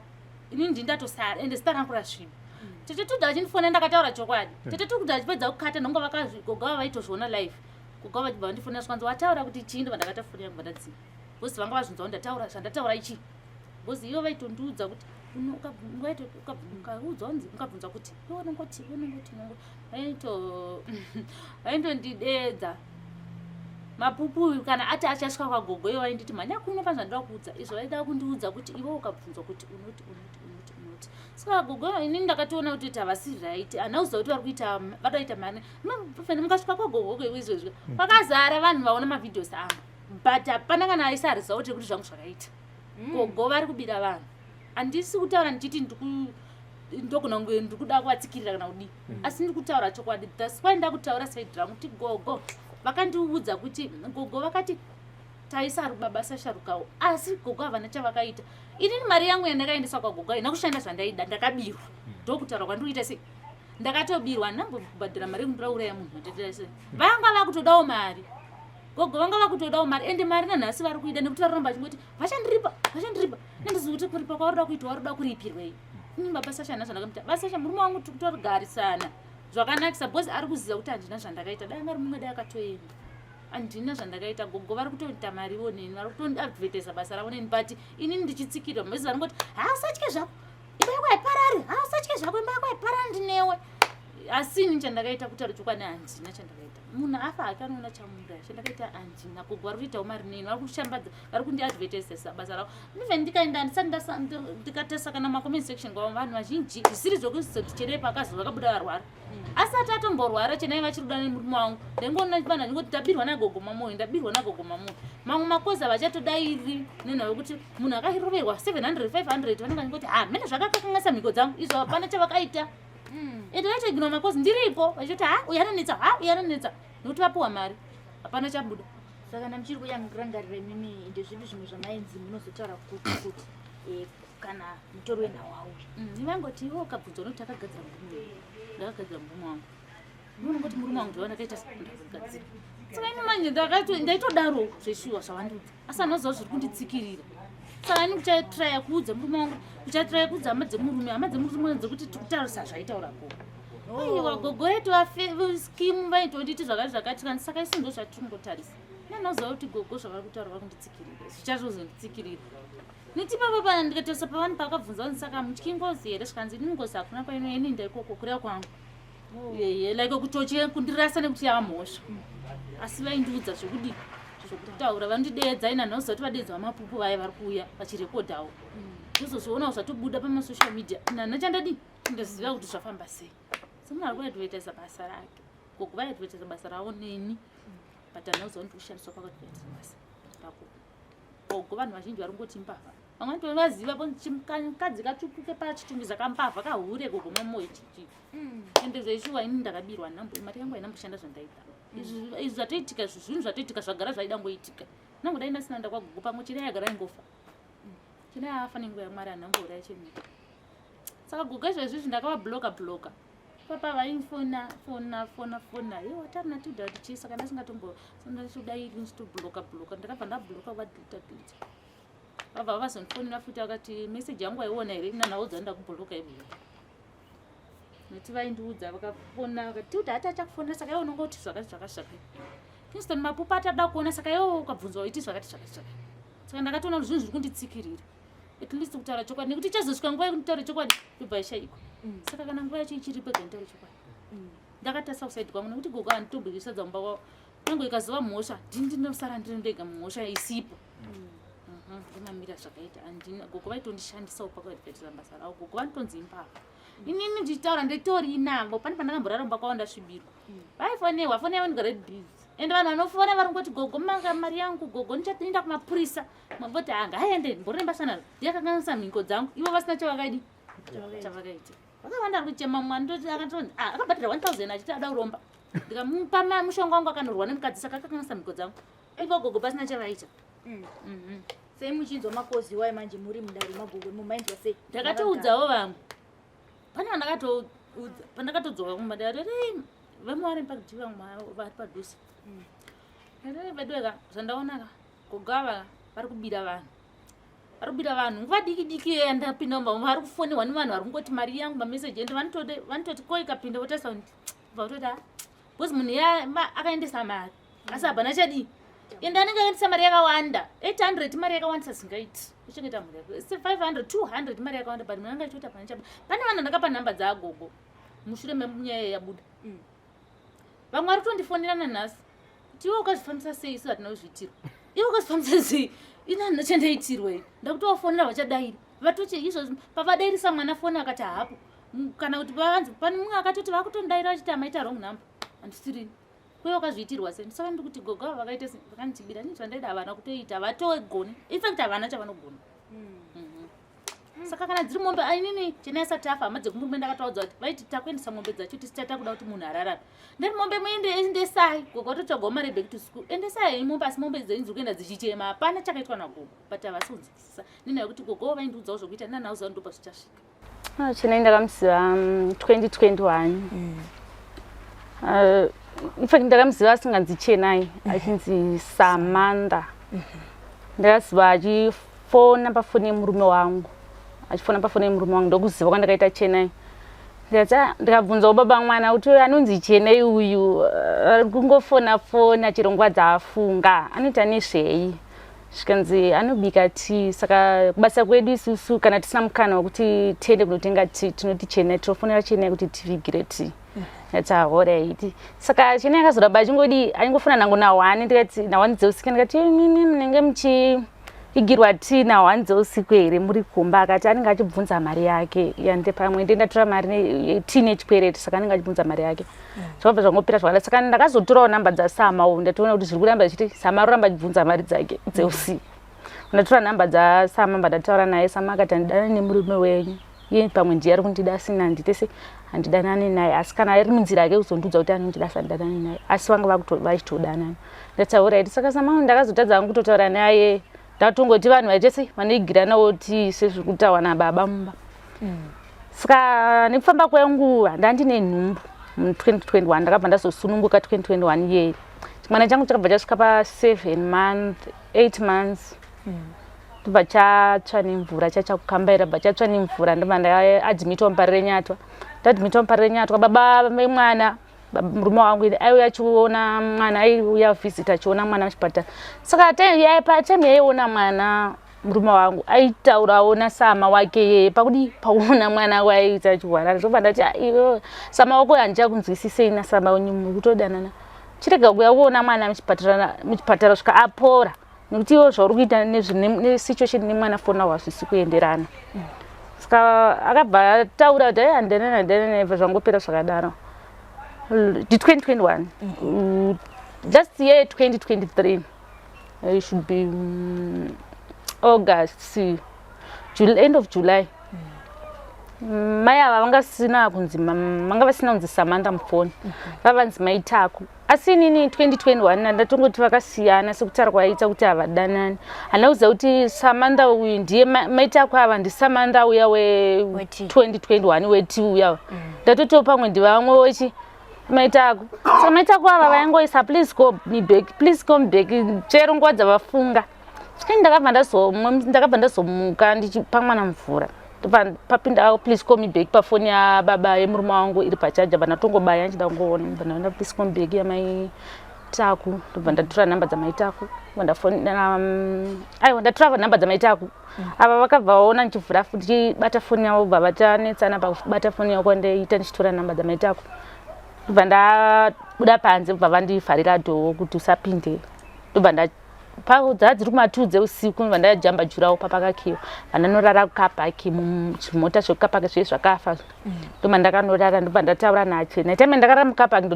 inini ndini ndatosara ende zita rangu rasviba tete tuda vachindifona ndakataura chokwadi tete tuda vachipedza kukata nonga vakagogo ava vaitozviona live gogo ava vachibva vandifonera zvikanzi wataura kuti chii ndobva ndakata foni yangu vandadzima because vanga vazvinzwawo ndataura zvandataura ichi because ivo vaitondiudza kuti ukaudzwa unzi ukabvunzwa kuti iwe unongoti iwe unongoti unongoti vaito vaitondidedza mapupu kana ati achasvika kwagogo ivo vainditi mhanya kuno pane zvandoda kuudza izvo vaida kundiudza kuti iwe ukabvunzwa kuti unoti unoti unoti unoti saka gogo inini ndakatoona kuti havasi right handina kuziva kuti vari kuita vada kuita mari mukasvika kwagogo izvezvi kwakazara vanhu vaona mavideos angu but hapana kana aisa result yekuti zvangu zvakaita gogo vari kubira vanhu handisi kutaura ndichiti ndogona kunge ndikuda kuvatsikirira kana kudii asi ndiri kutaura chokwadi thats why ndakutaura side rangu kuti gogo vakandiudza kuti gogo vakati taisa baba sasharukawo asi gogo havana chavakaita inini mari yangu yandakaendesa kwagogo haina kushanda zvandaida ndakabirwa ndokutaura kwandikuita sei ndakatobirwa handinambobhadhara mari yekundirauraya munhu atete sei vanga vakutodawo mari gogo vanga vakutodawo mari ende mari nanhasi vari kuida nekuti varoramba vachingoti vachandiripa vachandiripa nendizivi kuti kuripa kwavarikuda kuitwa varikuda kuripirwei ini baba sasha handina zvandakamuita baba sasha murume wangu tiri kutogarisana zvakanakisa because ari kuziva kuti handina zvandakaita dai anga ari mumwe dai akatoenda handina zvandakaita gogo vari kutoita mariwo neni vari kutoadvertisa basa ravo neni but inini ndichitsikirwa mezi vanongoti hausatye zvako imba yako haiparari hausatye zvako imba yako haiparari ndinewe asi ini chandakaita kutaura chokwadi handina chandakaita munhu afa hake anoona chamuuraya chandakaita handina gogo vari kuitawo mari neni vari kushambadza vari kundiadvertisesa basa ravo even ndikaenda ndisati ndikatarisa kana macomment section kwavo vanhu vazhinji zvisiri zvekuzoti chenai pakazo vakabuda varwara asati atomborwara chenai vachiri kuda nemurume wangu ndaingoona vanhu vachingoti ndabirwa nagogo mamoyo ndabirwa nagogo mamoyo mamwe makozi havachatodairi nenhau yekuti munhu akaroverwa 700 500 vanenge vachingoti ha mene zvakakakanganisa mhiko dzangu izvo hapana chavakaita ende vaitoignora makozi ndiripo vachiti ha uyu anonetsa ha uyu anonetsa nekuti vapiwa mari hapana chabuda Saka kana muchiri kuyangirangarira imimi ndezvipi zvimwe zvamainzi munozotaura kuti kuti eh, kana mutori wenhau auya Ndingangoti iwe ukabvunzwa unoti takagadzira murume wedu ndakagadzira murume wangu unongoti murume wangu ndiwe ndakaita ndakagadzira saka ini manje ndaitodaro zveshuwa zvavandiudza asi anoziva zviri kunditsikirira saka ini kuchatraya kuudza murume wangu kuchatraya kuudza hama dzemurume hama dzemurume dzekuti tikutaurisa zvaitaura gogo aiwa gogo yetu skimu vaitonditi zvakati zvakati kani saka isu ndo zvatiri kungotarisa nanoziva kuti gogo zvavari kutaura vari kunditsikirira zvichazozonditsikirira niti papa pana ndikatarisa pavanhu pakabvunza vanzi saka mutyi ngozi here zvikanzi ini ngozi hakuna kwainoenda ikoko kureva kwangu yeye like kutotya kundirasa nekuti yava mhosva asi vaindiudza zvekudii zvekutaura vanondideedza ina nhauziva kuti vadeedza vamapupu vaye vari kuuya vachirekodhawo. Ndozozvionawo zvatobuda pamasocial media. Nana chandadii? Ndaziva kuti zvafamba sei. Semunhu ari kuadvertisa basa rake. Gogo vaiadvertisa basa ravo neni. But handina kuziva kuti kushandiswa pakuadvertisa basa rako. Gogo vanhu vazhinji vari kungoti mbavha. Vamwe vanotovaziva mukadzi katsvukuke pachitungwiza kambavha kahure gogo mamoyo chichi. Ende zveshuwa ini ndakabirwa nhambo mari yangu haina kushanda zvandaida. Izvi zvatoitika izvi zvinhu zvatoitika zvagara zvaida ngoitika. Nangu dai ndasina ndakwagogo pamwe chine yagara ingofa. Chine afa nenguva yaMwari hanambouraya chenyika. Saka gogo izvezvi izvi ndakavabloka bloka. Papa vaifona fona fona fona. Iwo tarina tuda kuti chii saka ndasingatombo ndachidai ndichitobloka bloka ndakabva ndabloka vadelete delete. Vabva vazondifonera futi vakati message yangu waiona here ina naudza ndakubloka ibuya. Nekuti vaindiudza vakafona vakati Tilda hati achakufonera saka iwe unonga kuti zvakati zvakati zvakati. Kingston Mapupa atada kuona saka iwe ukabvunzwa uiti zvakati zvakati zvakati. Saka ndakatoona kuti zvinhu zviri kunditsikirira. At least kutaura chokwadi nekuti ichazosvika nguva yekunditaura chokwadi yobva yashaikwa. Saka kana nguva yacho ichiripo ega nditaure chokwadi. Ndakatasa kusaidi kwangu nekuti gogo handitobiki sadza mumba kwavo. Nyange ikazova mhosva ndini ndinosara ndiri ndega mhosva isipo. Ndimamira zvakaita handina gogo vaitondishandisawo pakuadvertisa basa ravo gogo vanotonzi imbavha. Inini ndichitaura nditori navo pane pandakamborara mumba kwavo ndasvibirwa. Vaifonewa fone yavo ndigara busy. Ende vanhu vanofona vari kungoti gogo manga mari yangu gogo ndichaenda kumapurisa. Voti anga aende mboremba sanaro. Yakakanganisa mhiko dzangu ivo vasina chavakadi chavakaita. Vakawanda vari kuchema mwana ndoti akatonzi ah akabhadhara 1000 achiti ada kuromba. Ndikamupa mushonga wangu akanorwa nemukadzi saka akakanganisa mhiko dzangu. Ivo gogo pasina chavaita. Sei muchinzwa makozi iwayo manje muri mudare magogo mumainzwa sei? Ndakatoudzawo vamwe. Pane vandakatoudza pandakatodzoka kumba ndikati hey vemuwari pakiti vamwe vari padhuze. Ndakati veduwe ka zvandaona ka gogo ava vari kubira vanhu. Vari kubira vanhu nguva diki diki yandapinda mumba vari kufonerwa nevanhu vari kungoti mari yangu mameseji ende vanototi ko ikapinda votarisa kuti vototi ah because munhu akaendesa mari asi hapana chadii ende anenge akaendesa mari yakawanda 800 mari yakawandisa singaiti kuchengeta mhuri yako 500 200 mari yakawanda but munhu anenge achitoti hapana chaba pane vanhu ndakapa nhamba dzaagogo mushure menyaya yabuda vamwe vari kutondifonera nanhasi kuti iwe ukazvifambisa sei isu hatina kuzviitirwa iwe ukazvifambisa sei ini handina chandaitirwa ini ndakutovafonera vachadaira vatoche izvozvo pavadairisa mwana foni akati hapo kana kuti vanzi pane mumwe akatoti vakutondaira vachiti amaita wrong number handisirini kuye wakazviitirwa sei saka ndiri kuti gogo ava vakaita sei vakandibira ini zvandaida havana kutoita vatogoni in fact havana chavanogona. Saka kana dziri mombe ainini chenai asati afa hama dzekumurume ndakataudza kuti vaiti takuendesa mombe dzacho tisi tatakuda kuti munhu ararame ndati mombe muende endesai gogo vatotsvagawo mari back to school endesai henyu mombe asi mombe dzenyu dziri kuenda dzichichema hapana chakaitwa nagogo but havasi kunzwisisa nenyaya yekuti gogo vaindiudzawo zvokuita nanauziva ndopa zvichasvika. Chenai ndakamuziva 2021. In fact ndakamuziva asinganzi Chenai achinzi Samantha. Ndakaziva achifona pafoni yemurume wangu. Achifona pafoni yemurume wangu ndokuziva kwandakaita Chenai. Ndikati ndikabvunzawo baba mwana kuti anonzi Chenai uyu ari kungofona fona chero nguva dzaafunga anoita nezvei. Zvikanzi anobika tea saka kubasa kwedu isusu kana tisina mukana wekuti tiende kunotenga tea tinoti Chenai tinofonera Chenai kuti tivigire tea. Ndati alright. Saka Chenai akazoramba achingodi achingofona nangu na1 ndikati na1 dzeusiku ndikati imimi munenge muchivigirwa tea na1 dzeusiku here muri kumba akati anenge achibvunza mari yake yande pamwe ndiye ndatora mari tea nechikwereti saka anenge achibvunza mari yake. Zvakabva zvangopera zvakadai saka ndakazotorawo namba dzaSama uyu ndatoona kuti zviri kuramba zvichiti Sama aroramba achibvunza mari dzake dzeusiku. Ndatora namba dzaSama mba ndataura naye Sama akati handidanani nemurume wenyu iye pamwe ndiye ari kundida asina handite se handidanani naye asi kana ari munzira yake kuzondiudza kuti anondida asi handidanani naye asi vanga vachitodanana. Ndati alright saka Sama ndakazotadza hangu kutotaura naye ndatongoti vanhu vaite sei vanoigiranawo tii sezviri kutaurwa nababa mumba. Saka nekufamba kwenguva ndandine nhumbu mu 2021 ndakabva ndazosununguka 2021 iyeye. Chimwana changu chakabva chasvika pa 7 month 8 months ndobva chatsva nemvura chachakukambaira bva chatsva nemvura ndobva ndaadmitwa muParirenyatwa. Ndaadmitwa muParirenyatwa baba vemwana murume wangu aiuya achiona mwana aiuya visit achiona mwana muchipatara. Saka patime yaiona mwana murume wangu aitaurawo naSama wake yeye pakudi pakuona mwana waiita achirwara zvobva ndati iwe Sama wako handichakunzwisisei naSama wenyu muri kutodanana chirega kuuya kuona mwana muchipatara kusvika apora. nekuti iwo zvauri kuita nesituation nemwana fona hazvisi kuenderana. Saka akabva ataura kuti ai handana handana bva zvangopera zvakadaro. Ndi 2021 last year 2023 it should be August, see, July, end of July. Mai ava vanga sina kunzi vanga vasina kunzi Samantha mufoni, vava vanzi mai Taku. Asi inini 2021 ndatongoti vakasiyana sekutaura kwaiita kuti havadanani. Handina kuziva kuti Samantha uyu ndiye mai Taku ava ndiSamantha uya we 2021 weti uya. Ndatotiwo pamwe ndivamwe wechi mai Taku. Saka mai Taku ava vaingoisa please call me back, please call me back chero nguva dzavafunga. Saka ndakabva ndazomuka ndichipa mwana mvura. Papinda please call me back pafoni yababa yemurume wangu iri pachaja, bva ndatongobaya ndichida kungoona, bva ndaona please call me back yamai Taku. Ndobva ndatora namba dzamai Taku, ndobva ndafonera aiwa ndatora namba dzamai Taku. Ava vakabva vaona ndichivhura ndichibata foni yavo, bva vatanetsana pakubata foni yavo kwandaita ndichitora namba dzamai Taku. Ndobva ndabuda panze, bva vandivharira dhoo kuti usapinde. Ndobva dzaa dziri kuma2 dzeusiku, ndobva ndajamba jurawo papakakiwa, vandanorara kukapaki muzvimota zvekukapaki zviye zvakafa. Ndobva ndakanorara, ndobva ndataura nachena time ndakarara mukapaki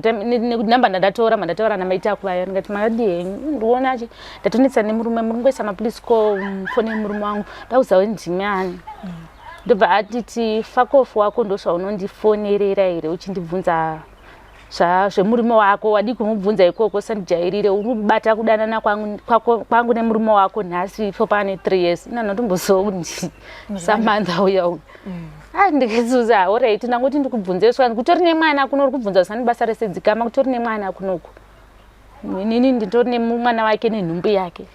namba ndandatora mandataura namai Taku vaya, ndikati makadii henyu, ndiona chi ndatonetsa nemurume, muri kungoisa maplease call foni yemurume wangu, ndakuziva kuti ndimi ani. Ndobva atiti fakofu wako ndozvaunondifonerera here uchindibvunza zvemurume wako, wadii kumubvunza ikoko, usandijairire, uri kubata kudanana kwangu nemurume wako nhasi ifo pane 3 years ina ndatomboziva kuti Samantha uya uyu. Ndikasuza alright, ndangoti ndikubvunze swa kutori nemwana kuno, uri kubvunza zvisina basa rese, dzikama, kutori nemwana kunoku, inini nditori nemwana wake nenhumbu yake.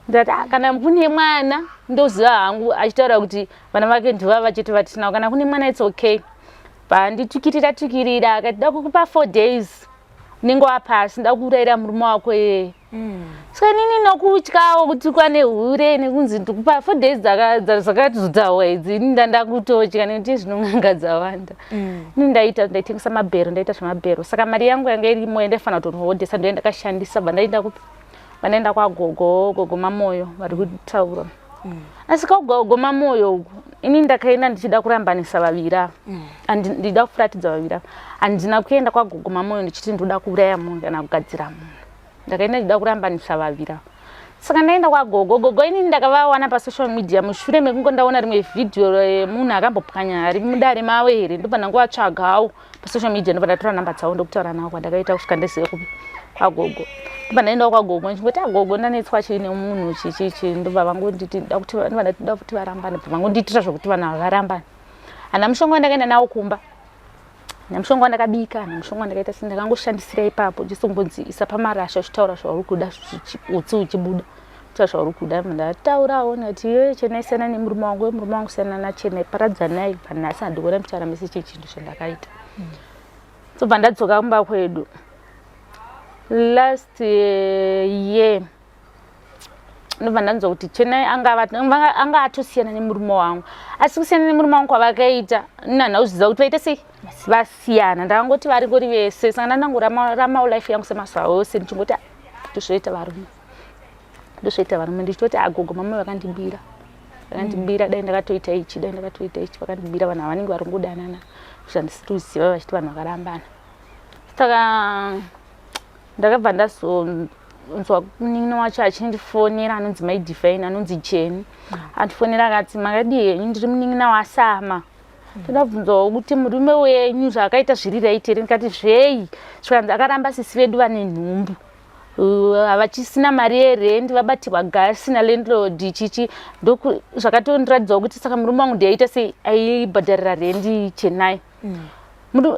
Ndati kana kune mwana ndoziva hangu achitaura kuti vana vake ndivava chete vatinavo, kana kune mwana it's okay. Panditukirira tukirira akati da kukupa 4 days unenge wapasi, nda kuurayira murume wako yeye. Saka inini nokutyawo kutukwa nehure nekunzi ndikupa 4 days dzakatotaurwa idzi, ini ndandakutotya nekuti zvinonganga dzawanda. Ini ndaita ndaitengesa mabhero, ndaita zvemabhero, saka mari yangu yanga irimo yandaifanira kutonohodhesa ndo yandakashandisa. Bva ndaenda kupi? Vandaenda kwagogo, gogo Mamoyo vari kutaura. Asi kwagogo Mamoyo uku ini ndakaenda ndichida kurambanisa vaviri ava, ndida kufuratidza vaviri ava. Handina kuenda kwagogo Mamoyo ndichiti ndoda kuuraya munhu kana kugadzira munhu, ndakaenda ndichida kurambanisa vaviri ava. Saka ndaenda kwagogo, gogo inini ndakavawana pasocial media mushure mekunge ndaona rimwe vhidhiyo remunhu akambopwanya hari mudare mavo here, ndobva ndangovatsvagawo pasocial media, ndobva ndatora namba dzavo ndokutaura navo kwandakaita kusvika ndizive kupi kwagogo. Ndobva ndaendawo kwagogo ndichingoti agogo ndanetswa chii nemunhu chichichi, ndobva vangonditi da kuti varambane, bva vangondiitira zvokuti vanhu ava varambane. Hana mushonga wandakaenda nawo kumba, namushonga wandakabika, namushonga wandakaita se ndakangoshandisira ipapo, chisongonzi isa pamarasha uchitaura zvauri kuda, utsi uchibuda taura zvauri kuda. Ndataurawo ndati iwe Chenai siyana nemurume wangu, iwe murume wangu siyana naChenai, paradzanai panhasi, handikuona muchitaura mese chechinhu zvandakaita. Tobva ndadzoka kumba kwedu last year, ndobva ndanzwa kuti Chenai anga atosiyana nemurume wangu. Asi kusiyana nemurume wangu kwavakaita nana uzviziva kuti vaita sei vasiyana, ndakangoti varingori vese. Saka ndandangoramawo life yangu semazuva ose ndichingoti ndozvoita varume, ndozvoita varume, ndichitoti agogo mama vakandibira, vakandibira, dai ndakatoita ichi, dai ndakatoita ichi, vakandibira. Vanhu avanenge vari kungodanana zvandisiri kuziva vachiti vanhu vakarambana. Saka ndakabva ndazonzwa munin'ina wacho achindifonera anonzi mai Divine, anonzi Jeni, andifonera akati makadii henyu, ndiri munin'ina waSama, toda kubvunzawo kuti murume wenyu zvaakaita zviri right here. Ndikati zvei? Zvikanzi akaramba sisi vedu vane nhumbu, havachisina mari yerendi, vabatirwa gasi nalandlord chichi. Zvakatondiratidzawo kuti saka murume wangu ndiaita sei aibhadharira rendi Chenai.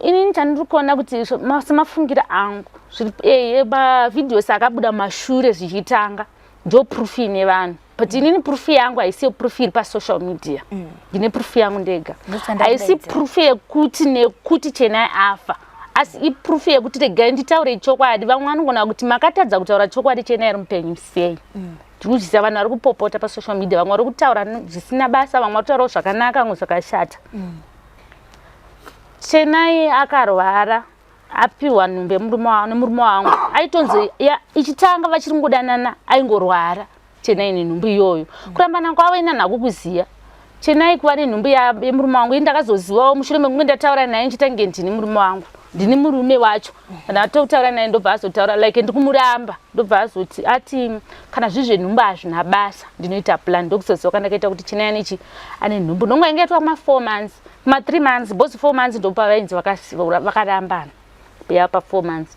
Inini chandiri kuona kuti semafungiro angu mavideos akabuda mashure zvichitanga ndo proof ine vanhu, but inini proof yangu haisiyo proof iri pasocial media. Ndine proof yangu ndega, haisi proof yekuti nekuti Chenai afa, asi iproof yekuti regai nditaure chokwadi. Vamwe vanogona kuti makatadza kutaura chokwadi Chenai ari mupenyu sei. Ndikuzvisa vanhu vari kupopota pasocial media, vamwe vari kutaura zvisina basa, vamwe vari kutaurawo zvakanaka, vamwe zvakashata. Chenai akarwara apiwa nhumbu nemurume wangu, aitonzi ichitanga vachiri kungodanana aingorwara. Chenai nenhumbu iyoyo. Kurambana kwavo ini handina kukuziva. Chenai kuva nenhumbu yemurume wangu ini ndakazozivawo mushure mekunge ndataura naye ndichitange ndini murume wangu ndini murume wacho ndatotaura naye ndobva azotaura like ndikumuramba ndobva azoti ati kana zviri zvenhumbu hazvina basa ndinoita plan ndokuzoziva kwandakaita kuti Chenai anechi ane nhumbu ndonga inge yaitwa kuma four months kuma three months because four months ndopavainzi vakarambana yapa four months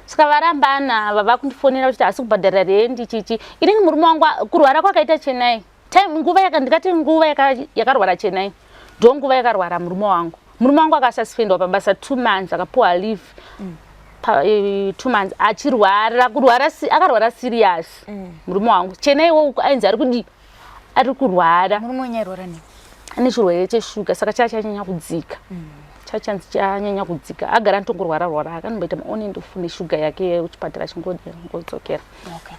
saka varambana ava vakundifonera vachiti hasi kubhadhara rendi chichi inini murume wangu kurwara kwakaita Chenai time nguva yaka ndikati nguva yakarwara yaka Chenai ndo nguva yakarwara murume wangu murume wangu akasuspendwa pabasa two months akapuwa leave pa, e, two months achirwara kurwara akarwara serious murume wangu Chenai wo ainzi ari kudii ari kurwara murume wenyu airwara nei ane chirwere cheshuga saka chaa chanyanya kudzika chachanzi chanyanya kudzika agara anotongorwara rwara akanomboita maon and off neshuga yake kuchipatara achingodzokera okay.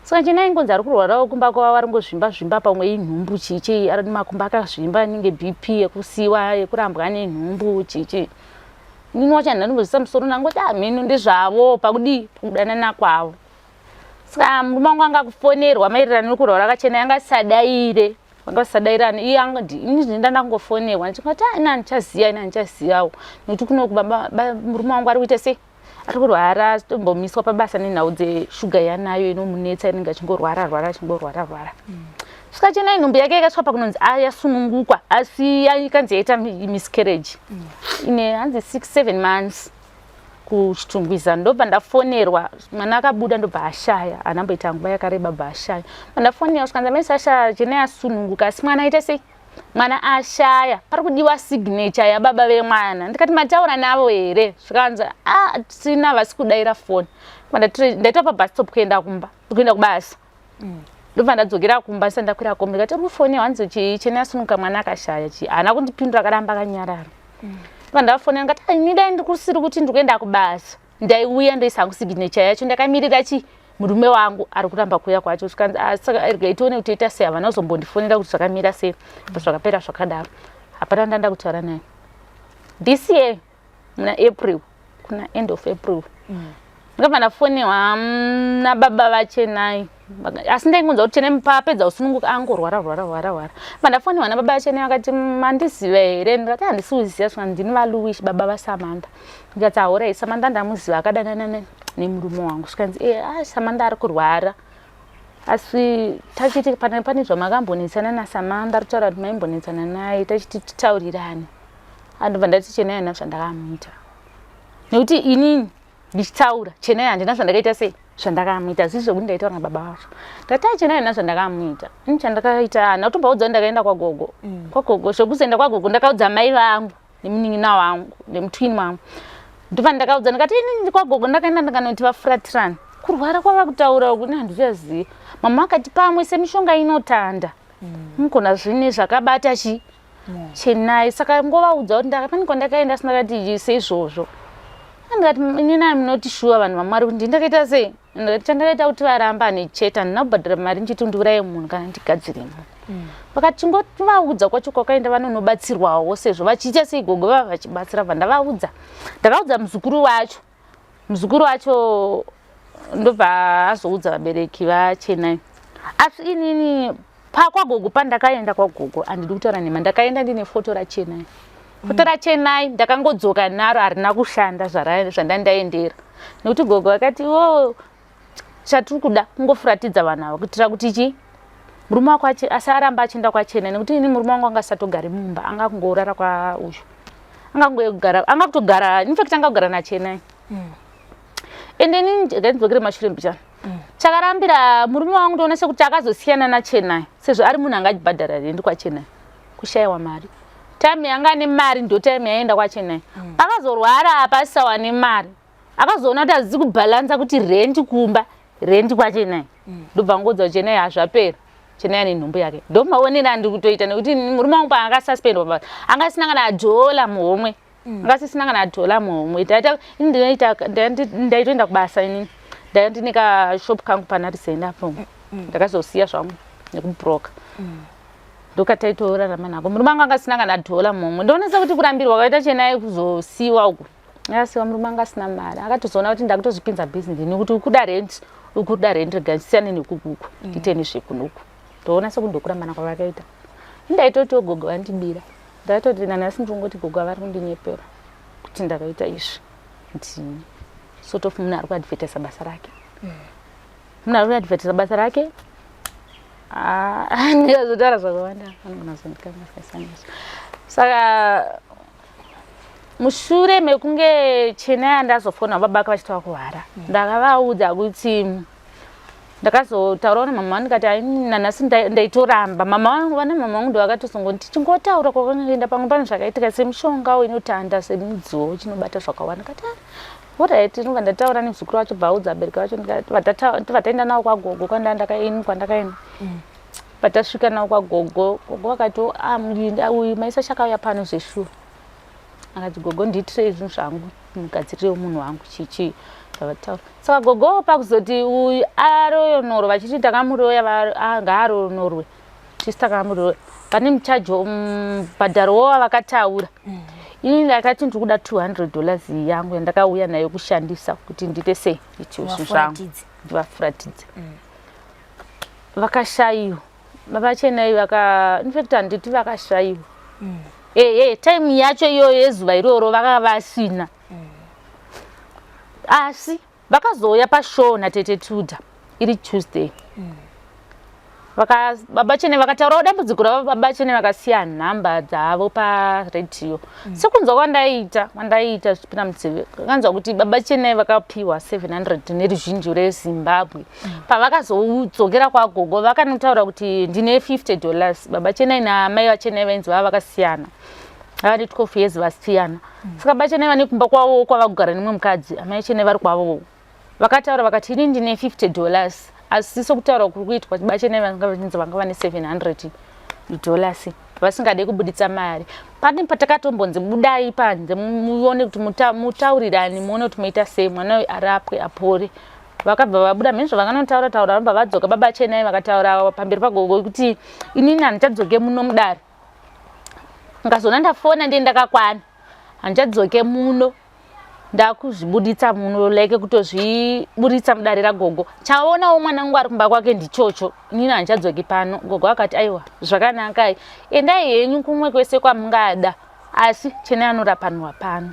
Saka Chenai ngonzi ari kurwarawo kumba kwavo ari ngozvimba zvimba pamwe inhumbu chichi ari makumba akazvimba anenge bp yekusiwa yekurambwa nenhumbu chichi inini wacho handinombozvisa musoro ndangoti ah mheno ndezvavo pakudii pakudanana kwavo saka murume wangu anga kufonerwa maererano nekurwara akachena anga asadaire vanga vasadairani iye ini ndinda ndangofonerwa ndichingoti ah ini handichaziva ini handichazivawo nekuti kuno murume wangu ari kuita sei ari kurwara tombomiswa pabasa nenhau dzeshuga yanayo inomunetsa inenge achingorwara rwara achingorwara rwara svika Chenai nhumbu yake yakasvika pakunonzi ah, yasunungukwa asi ikanzi yaita miscarriage ine hanzi 6 7 months kuChitungwiza ndobva ndafonerwa mwana akabuda ndobva ashaya anamboita nguva yakareba bva ashaya pandafonerwa svikanzi amai Sasha Chenai asununguka asi mwana aita sei mwana ashaya pari kudiwa signature yababa vemwana ndikati mataura navo here zvikanzi ah tisina vasi kudaira foni ndaitwa pabus stop kuenda kumba kuenda kubasa ndobva ndadzokera kumba ndisati ndakwira kombi ndikati uri kufoni hanzi chii Chenai asununguka mwana akashaya chii haana kundipindura akaramba akanyarara ndobva ndafonera ndikati "Ah, ini dai ndikusiri kuti ndikuenda kubasa ndaiuya ndoisa hangu signature yacho ndakamirira chi murume wangu ari kuramba kuuya kwacho zvikanzi "Ah, saka regai tione kuti toita sei havana kuzombondifonera kuti zvakamira sei bva zvakapera zvakadaro hapana ndanda kutaura naye this year muna April kuna end of April ndakabva ndafonerwa nababa vaChenai asi ndaingonzwa kuti Chenai paapedza kusununguka angorwara rwara rwara rwara bva ndafonerwa nababa vaChenai vakati mandiziva here ndikati handisi kuziva saka ndini vaLuwish baba vaSamantha ndikati ahorai Samantha ndamuziva akadanana nemurume wangu zvikanzi e ah, Samantha ari kurwara asi tachiti pane pane zvamakambonetsana naSamantha ari kutaura kuti maimbonetsana naye tachiti titaurirane andobva ndati Chenai handina zvandakamuita nekuti inini ndichitaura Chenai handina zvandakaita sei zvandakamuita zvisi zvekuti ndaitaura nababa vacho ndati "Ah, Chenai handina zvandakamuita ini chandakaita handina kutombaudza ndakaenda kwagogo kwagogo zvekuzoenda kwagogo ndakaudza mai vangu nemunin'ina wangu nemutwini wangu ndobva ndakaudza ndikati inini kwagogo ndakaenda ndikanoti vafuratirana kurwara kwava kutaura uku ini handichazivi mama akati pamwe semishonga inotanda mugona zvine zvakabata chi Chenai saka ngovaudza kuti pane kwandakaenda sindakati seizvozvo ndikati inini amunoti shuwa vanhu vamwari kuti ndakaita sei ndikati chandakaita kuti varambane chete handina kubhadhara mari ndichiti ndiuraye munhu kana ndigadzire munhu vakati chingovaudza kwacho kwakaenda vanonobatsirwawo sezvo vachiita sei gogo vava vachibatsira bva ndavaudza ndakaudza muzukuru wacho muzukuru wacho ndobva azoudza vabereki vaChenai asi inini pakwagogo pandakaenda kwagogo handidi kutaura nhema ndakaenda ndine foto raChenai foto raChenai ndakangodzoka naro harina kushanda zvandandaendera nekuti gogo vakati o chatiri kuda kungofuratidza vanhu ava kuitira kuti chi murume wako asi aramba achienda kwaChenai nekuti ini murume wangu anga asatogari mumba anga kungorara kwauyu angangogara anga kutogara in fact anga kugara naChenai ende inini ngandidzokere mashure mbichana chakarambira murume wangu ndoona sekuti akazosiyana naChenai sezvo ari munhu anga achibhadhara rendi kwaChenai kushayiwa mari time yanga ane mari ndo time yaenda kwaChenai akazorwara apa asisawane mari akazoona kuti hazisi kubhalansa kuti rendi kumba rendi kwaChenai ndobva ngodza kuti Chenai hazvapera Chenai ane nhumbu yake ndo maonero andiri kutoita nekuti murume wangu paakasuspendwa pa anga asina kana dhola muhomwe anga asisina kana dhola muhomwe ndaita ini ndinoita ndaitoenda kubasa inini ndaiva ndine kashop kangu pana Risenda apo ndakazosiya zvangu nekubroka ndokataitorarama nako murume wangu anga asina kana dhola muhomwe ndoona sekuti kurambirwa kwaita Chenai kuzosiyiwa uku akasiwa murume anga asina mari akatozoona kuti ndakutozvipinza bhizinesi nekuti kuda rent Ukuda rent rega ndisiyane nekukuku mm. tiite nezvekunoku. Ndoona sekundokurambana kwavakaita. Ndaitotiwo gogo vandibira. Ndaitoti nanhasi ndingoti gogo vari kundinyepera kuti ndakaita izvi. Ndini sort of munhu ari kuadvertisa basa rake. Mm. Munhu ari kuadvertisa basa rake ah, ndikazotaura zvakawanda anogona kuzondikanganisa. Saka mushure mekunge chenai andazofona baba vake vachiti vakuhwara mm. ndakavaudza kuti ndakazotaurawo namama ndikati ai nanhasi ndaitoramba mama vangu vana mama vangu ndovakatozongoti chingotaura kwakangoenda pamwe pane zvakaitika semishonga inotanda semudziwo chinobata zvakawanda kati ah, orit ndobva ndataura nemuzukuru wacho bvaudza abereki vacho ndobva taenda nawo kwagogo kwandandakaini kwandakaenda mm. Patasvika navo kwagogo, gogo vakati ah, mulinda uyu maisa chakauya pano zveshuwa. Akati gogo ndiitirei zvinhu zvangu mugadzirirewo munhu wangu chichi zvavataura. Saka gogo pakuzoti uyu aroyonorwa vachiti ndakamuroya ah, ngaaroyonorwe tisu takamuroya pane muchajo mubhadharo mm, wo vakataura mm. ini ndakati ndiri kuda 200 dollars yangu yandakauya nayo kushandisa kuti ndiite sei icho zvinhu zvangu ndivafuratidze mm. Vakashaiwa baba Chenai vaka infact handiti vakashaiwa mm. Eh, eh, time yacho iyoyo yezuva iroro vaka vasina mm. Asi vakazouya pashow natete Tudor iri Tuesday mm. Vaka, baba Chene vakataurawo dambudziko ravo. Baba Chene vakasiya nhamba dzavo paredhiyo mm. Sekunzwa kwandaiita kwandaiita zvichipinda mudzeve kanzwa kuti baba Chene vakapiwa 700 neruzhinji reZimbabwe mm. Pavakazodzokera kwagogo vakanotaura kuti ndine 50 dollars. Baba Chenai naamai vaChenai vainzi vava vakasiyana vava ne 12 years vasiyana mm. Saka baba Chenai vane kumba kwavo kwava kugara nemumwe mukadzi, amai Chenai vari kwavowo. Vakataura vakati ini ndine 50 dollars, asi sokutaura kuri kuitwa baba Chenai vanga vachinzi vanga vane 700 dollars vasingade kubuditsa mari. Pane patakatombonzi budai panze muone kuti mutaurirani muone kuti moita sei mwana uyu arapwe apore. Vakabva vabuda mheni zvavakanotaura taura, vabva vadzoka. Baba Chenai vakataura pamberi pagogo kuti inini handichadzoke muno mudare, ngazoona ndafona ndiye ndakakwana, handichadzoke muno, ndakuzvibuditsa muno like kutozviburitsa mudare ragogo. Chaonawo mwana wangu ari kumba kwake ndichocho, inini handichadzoki pano. Gogo akati aiwa zvakanakai, endai henyu kumwe kwese kwamungada, asi Chenai anorapanwa pano.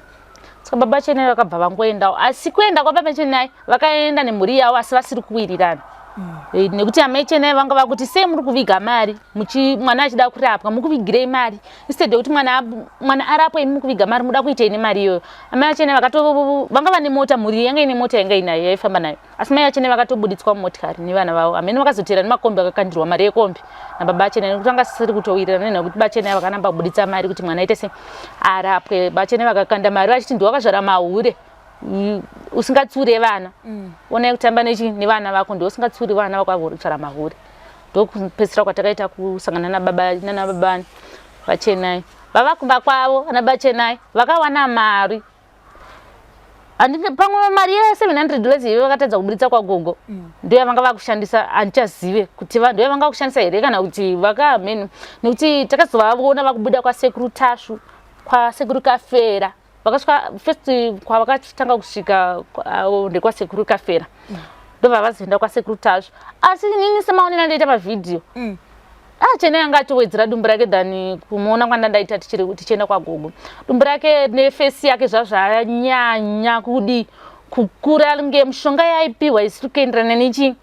Saka baba Chenai vakabva vangoendawo, asi kuenda kwababa Chenai vakaenda nemhuri yavo asi vasiri kuwirirana mm. E, nekuti amai Chenai vanga vakuti sei muri kuviga mari muchi mwana achida kurapwa mukuvigirei mari instead yekuti mwana mwana arapwe imi mukuviga mari muda kuitei nemari iyoyo. Amai Chenai vakato vanga vane mota, mhuri yanga ine mota yanga inayo yaifamba nayo, asi mai vaChenai vakatobuditswa mumotikari nevana vavo. Hameno vakazoteera nemakombi, vakakandirwa mari yekombi nababa Chenai nekuti vanga sisiri kutowirirana nekuti baChenai vakanamba kubuditsa mari kuti mwana aite se arapwe. BaChenai vakakanda mari vachiti ndiwakazvara mahure usingatsiure vana mm. Onai kutamba nechi nevana vako ndiwe usingatsiuri vana vako avotsvara mahure. Ndokupedzisira kwatakaita kusangana nababa nanababa vaChenai vava kumba kwavo. Ana baChenai vakawana mari handiti pamwe mari ye 700 dollars iyo vakatadza kuburitsa kwagogo mm. Ndiyo yavanga vakushandisa, handichazive kuti ndiyo yavanga kushandisa here kana kuti vakamheno, nekuti takazovaona vakubuda kwasekuru Tasvu, kwasekuru Kafera. Vakasvika first kwavakatanga kusvika ndekwasekuru Kafera mm. Ndobva vazoenda kwasekuru Tasvu, asi inini semaonero andoita pavhidhiyo mm. Ah, Chenai anga atowedzera dumbu rake than kumuona kwandandaita tichienda kwagogo. Dumbu rake nefesi yake zvazvanyanya kudi kukura nge mushonga yaipiwa isiri kuenderana nechi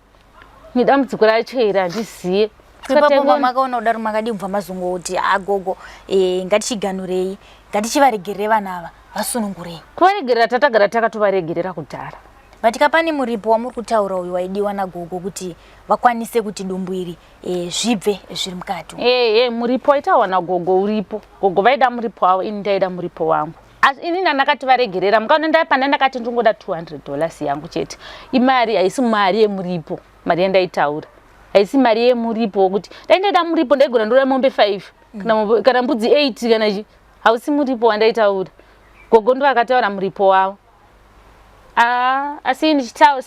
nedambudziko racho here handiziye. Ipapo makaona kudaro makadii kubva mazongoti agogo ah, e, ngatichiganurei ngatichivaregerere vana ava vasunungurei. Kuvaregerera tatagara takatovaregerera kudhara. But ka pane muripo wamuri kutaura uyu waidiwa nagogo kuti vakwanise kuti dumbu iri e, zvibve zviri mukati. E, e, muripo waitaurwa nagogo uripo. Gogo vaida muripo wavo, ini ndaida muripo wangu. Asi ini ndandakati varegerera mukaona ndapanda ndakati ndingoda 200 dollars yangu chete. Imari haisi mari yemuripo, mari yandaitaura haisi mari yemuripo wokuti dai ndaida muripo ndaigona ndoda mombe 5 kana, mm. kana mbudzi 8 kana chi hausi muripo wandaitaura. Gogo ndo vakataura muripo wavo. Ah, asi ndichitaura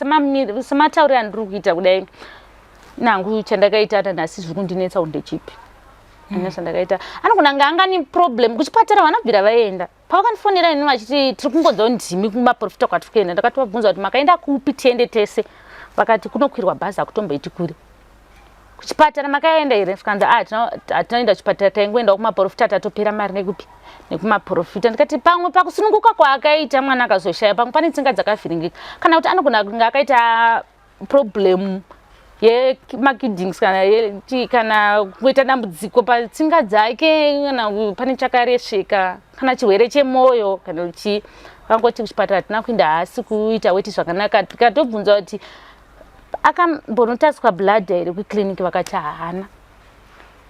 sematauriro andiri kuita kudai nangu chandakaita nanhasi zviri kundinetsa kuti ndechipi mm. Chandakaita anogona kunge anga ane problem kuchipatara vanabvira vaenda pavakandifonera ini vachiti tiri kungonzwa ndimi kumaprofita kwatiri kuenda. Ndakatovabvunza kuti makaenda kupi tiende tese. Vakati kunokwirwa bhazi hakutomboiti kure. Kuchipatara makaenda here? Zvikanzi ah, hatinoenda kuchipatara, taingoendawo kumaporofita tatopera mari nekupi nekumaporofita. Ndikati pamwe pakusununguka kwaakaita mwana akazoshaya, pamwe pane tsinga dzakavhiringika, kana kuti anogona kunge akaita problem yemakidings kana kana kuita dambudziko patsinga dzake, kana pane chakaresveka, kana chirwere chemwoyo kana chii. Vangoti kuchipatara hatina kuenda, haasi kuita weti zvakanaka. Tikatobvunza kuti akambonotariswa blood here kuclinic, vakati haana.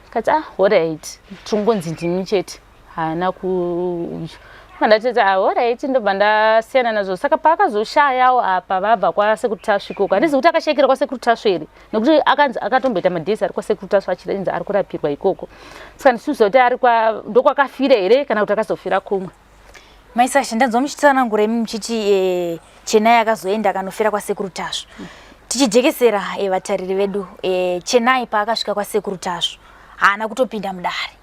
Kati ah, horait, tingonzi ndimi chete haana ku ndatoti ah, horait, ndobva ndasiyana nazvo. Saka paakazoshayawo apa vabva kwasekuru Tasvu ikoko, handizi kuti akashayikira kwasekuru Tasvu here, nekuti akanzi akatomboita madays ari kwasekuru Tasvu achinzi ari kurapirwa ikoko. Saka ndichiziva kuti ari ndokwakafira here kana kuti akazofira kumwe. Mai Sasha, ndanzwa muchitsanangura imi muchiti e, Chenai akazoenda akanofira kwasekuru Tasvu. Tichijekesera e, vatariri vedu e, Chenai paakasvika kwasekuru Tasvu haana kutopinda mudare.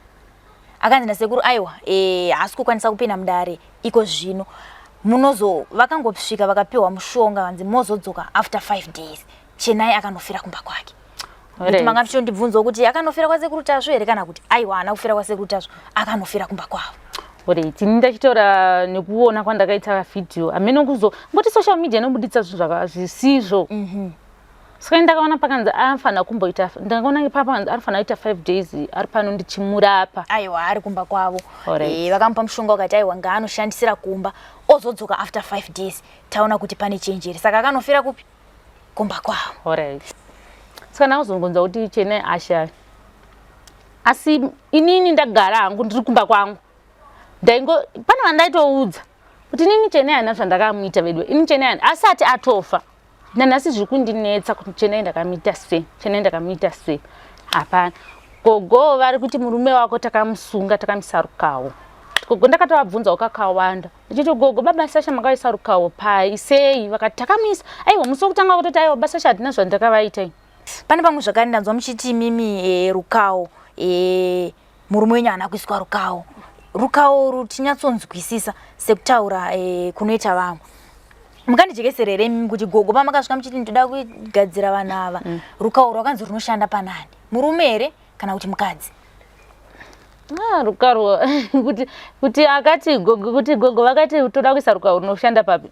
Akanzi nasekuru aiwa e, haasi kukwanisa kupinda mudare iko zvino. Munozo vakangosvika vakapiwa mushonga vanzi mozodzoka after 5 days. Chenai akanofira kumba kwake. Kuti manga muchitondibvunzawo kuti akanofira kwasekuru Tasvu here kana kuti aiwa haana kufira kwasekuru Tasvu akanofira kumba kwavo. Alright, ini ndachitora nekuona kwandakaita video hameno kuzo ngoti social media inobuditsa zvinhu zvisizvo. Saka ini ndakaona pakanzi anofanira kumboita, ndakaona pakanzi anofanira kuita 5 days ari pano ndichimurapa. Aiwa ari kumba kwavo. Eh, vakamupa mushonga wakati aiwa ngaanoshandisira kumba ozodzoka after 5 days taona kuti pane chenjeri. Saka akanofira kupi? Kumba kwavo. Alright. Saka ndakazongonzwa kuti Chenai ashaya. Asi inini ndagara hangu ndiri kumba kwangu. Ndaingo pane vandaitoudza kuti inini Chenai haina zvandakamuita veduwe. Ini Chenai asati atofa. Nanhasi zviri kundinetsa kuti Chenai ndakamuita sei, Chenai ndakamuita sei. Hapana. Gogo vari kuti murume wako takamusunga takamisa rukawo. Gogo ndakatovabvunzawo kakawanda. Ndichiti gogo baba Sasha makaisa rukawo pai sei? Vakati takamuisa. Aiwa musi wekutanga kutoti aiwa baba Sasha hatina zvandakavaita ini. Pane pamwe zvakare ndanzwa muchiti imimi e, rukawo e, murume wenyu haana kuiswa rukawo. Rukawo urwu tinyatsonzwisisa sekutaura e, kunoita vamwe. Mukandijekesera here imimi kuti gogo pamakasvika muchiti ndinoda kugadzira vanhu ava rukawo rwakanzi runoshanda panani? Murume here kana kuti mukadzi? Ah, rukawo kuti kuti akati gogo kuti gogo vakati toda kuisa rukawo runoshanda papi?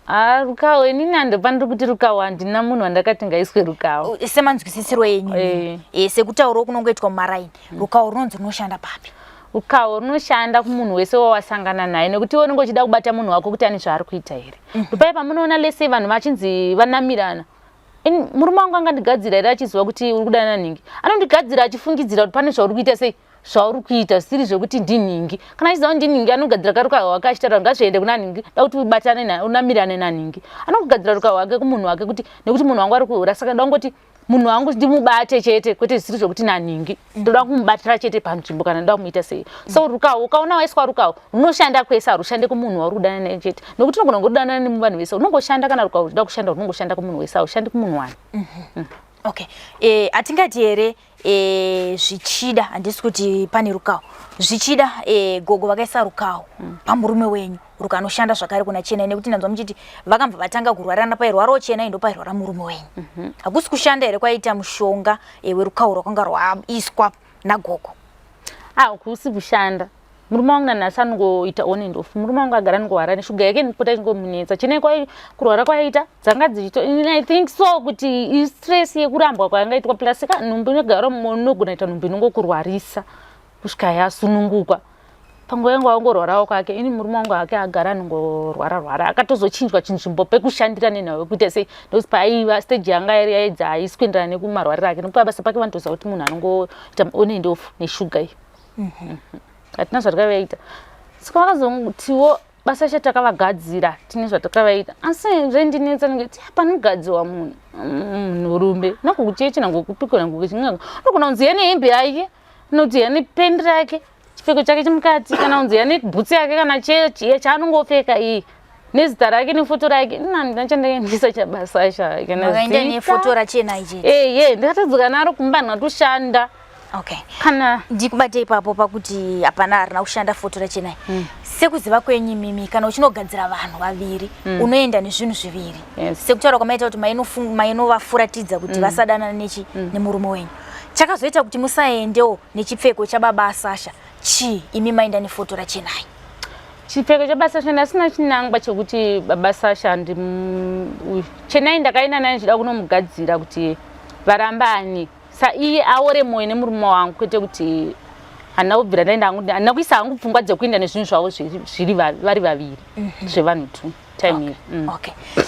Ah, rukawo inini handipandiri kuti rukawo handina munhu wandakati ngaiswe rukawo. Semanzwisisiro enyu eh. Eh, sekutaurawo kunongoitwa mumaraini rukawo runonzi runoshanda papi? Rukawo runoshanda kumunhu wese wawasangana naye nekuti iwe unenge uchida kubata munhu wako kuti ane zvaari kuita here. Ndopai pamunoona lese vanhu vachinzi vanamirana. Murume wangu angandigadzira here achiziva kuti uri kudanana nhingi? Anondigadzira achifungidzira kuti pane zvauri kuita sei zvauri kuita zvisiri zvekuti ndinhingi. Kana achiziva kuti ndinhingi anogadzira karukaho hwake achitaura ngazviende kuna nhingi da kuti ubatane unamirane nanhingi. Anongogadzira rukaho hwake kumunhu wake kuti nekuti munhu wangu ari kuhura saka da kungoti munhu wangu ndimubate chete kwete zvisiri zvekuti nanhingi. Ndoda kumubatira chete panzvimbo kana ndoda kumuita sei. So rukaho ukaona waiswa rukaho runoshanda kwese harushande kumunhu wauri kudanana naye chete nekuti unogona kungodanana nevanhu vese unongoshanda kana rukaho uchida kushanda runongoshanda kumunhu wese haushandi kumunhu wani. Okay, hatingati here zvichida handisi kuti pane rukaho zvichida gogo vakaisa rukaho pamurume wenyu rukanoshanda zvakare kuna Chenai nekuti ndanzwa muchiti vakambva vatanga kurwarana pairwarawo Chenai ndopairwara murume wenyu. Hakusi kushanda here kwaita mushonga werukaho rwakanga rwaiswa nagogo? Ah, kusi kushanda. Murume wangu nanhasi anongoita on and off. Murume wangu agara anongorwara neshuga yake inopota ichingomunetsa. Chenai kwai kurwara kwaita dzanga dzichito I think so kuti istress yekurambwa kwaangaitwa plus ka nhumbu inogara unogona kuita nhumbu inongokurwarisa kusvika yasunungukwa. Panguva yangu angorwarawo kwake ini murume wangu hake agara anongorwara rwara akatozochinjwa chinzvimbo pekushandira nenhau yekuita sei ndokuti paaiva stage yanga iri yaidza haisi kuenderana nekumarwariro ake nekuti pabasa pake vanotoziva kuti munhu anongoita on and off neshuga iyi. Hatina zvatakavaita. Saka vakazotiwo basa racho takavagadzira tine zvatakavaita asi zvendinetsa ndingati panogadziwa munhu munhurume nangu kuchechi nangu kupiko nangu kuchin'anga unogona kunzi yane hembe yake unoti yane pendi rake chipfeko chake chemukati kana kunzi yane bhutsu yake kana chaanongopfeka iyi nezita rake nefoto rake. Ini handina chandaendesa chabasa sha kana zita. Nefoto rachena ichi. Eh, ndakatodzoka naro kumba ndatoshanda. Okay. Kana ndikubate ipapo pakuti hapana harina kushanda foto rachenai. Sekuziva kwenyu imimi, kana uchinogadzira vanhu vaviri, unoenda nezvinhu zviviri. Yes. Sekutaura kwamaita kuti mainovafuratidza kuti vasadanana nechi nemurume wenyu. Chakazoita kuti musaendewo nechipfeko chababa aSasha chii, imi maenda nefoto rachenai? Chipfeko chababa Sasha ndasina chinangwa chekuti baba Sasha ndi uyu Chenai ndakaenda naye ndichida kunomugadzira kuti varambani, saiye aore mwoyo nemurume wangu, kwete kuti handina kubvira ndaenda hangu, handina kuisa hangu pfungwa dzekuenda nezvinhu zvavo zviri vari vaviri, zvevanhu two time iri. Okay.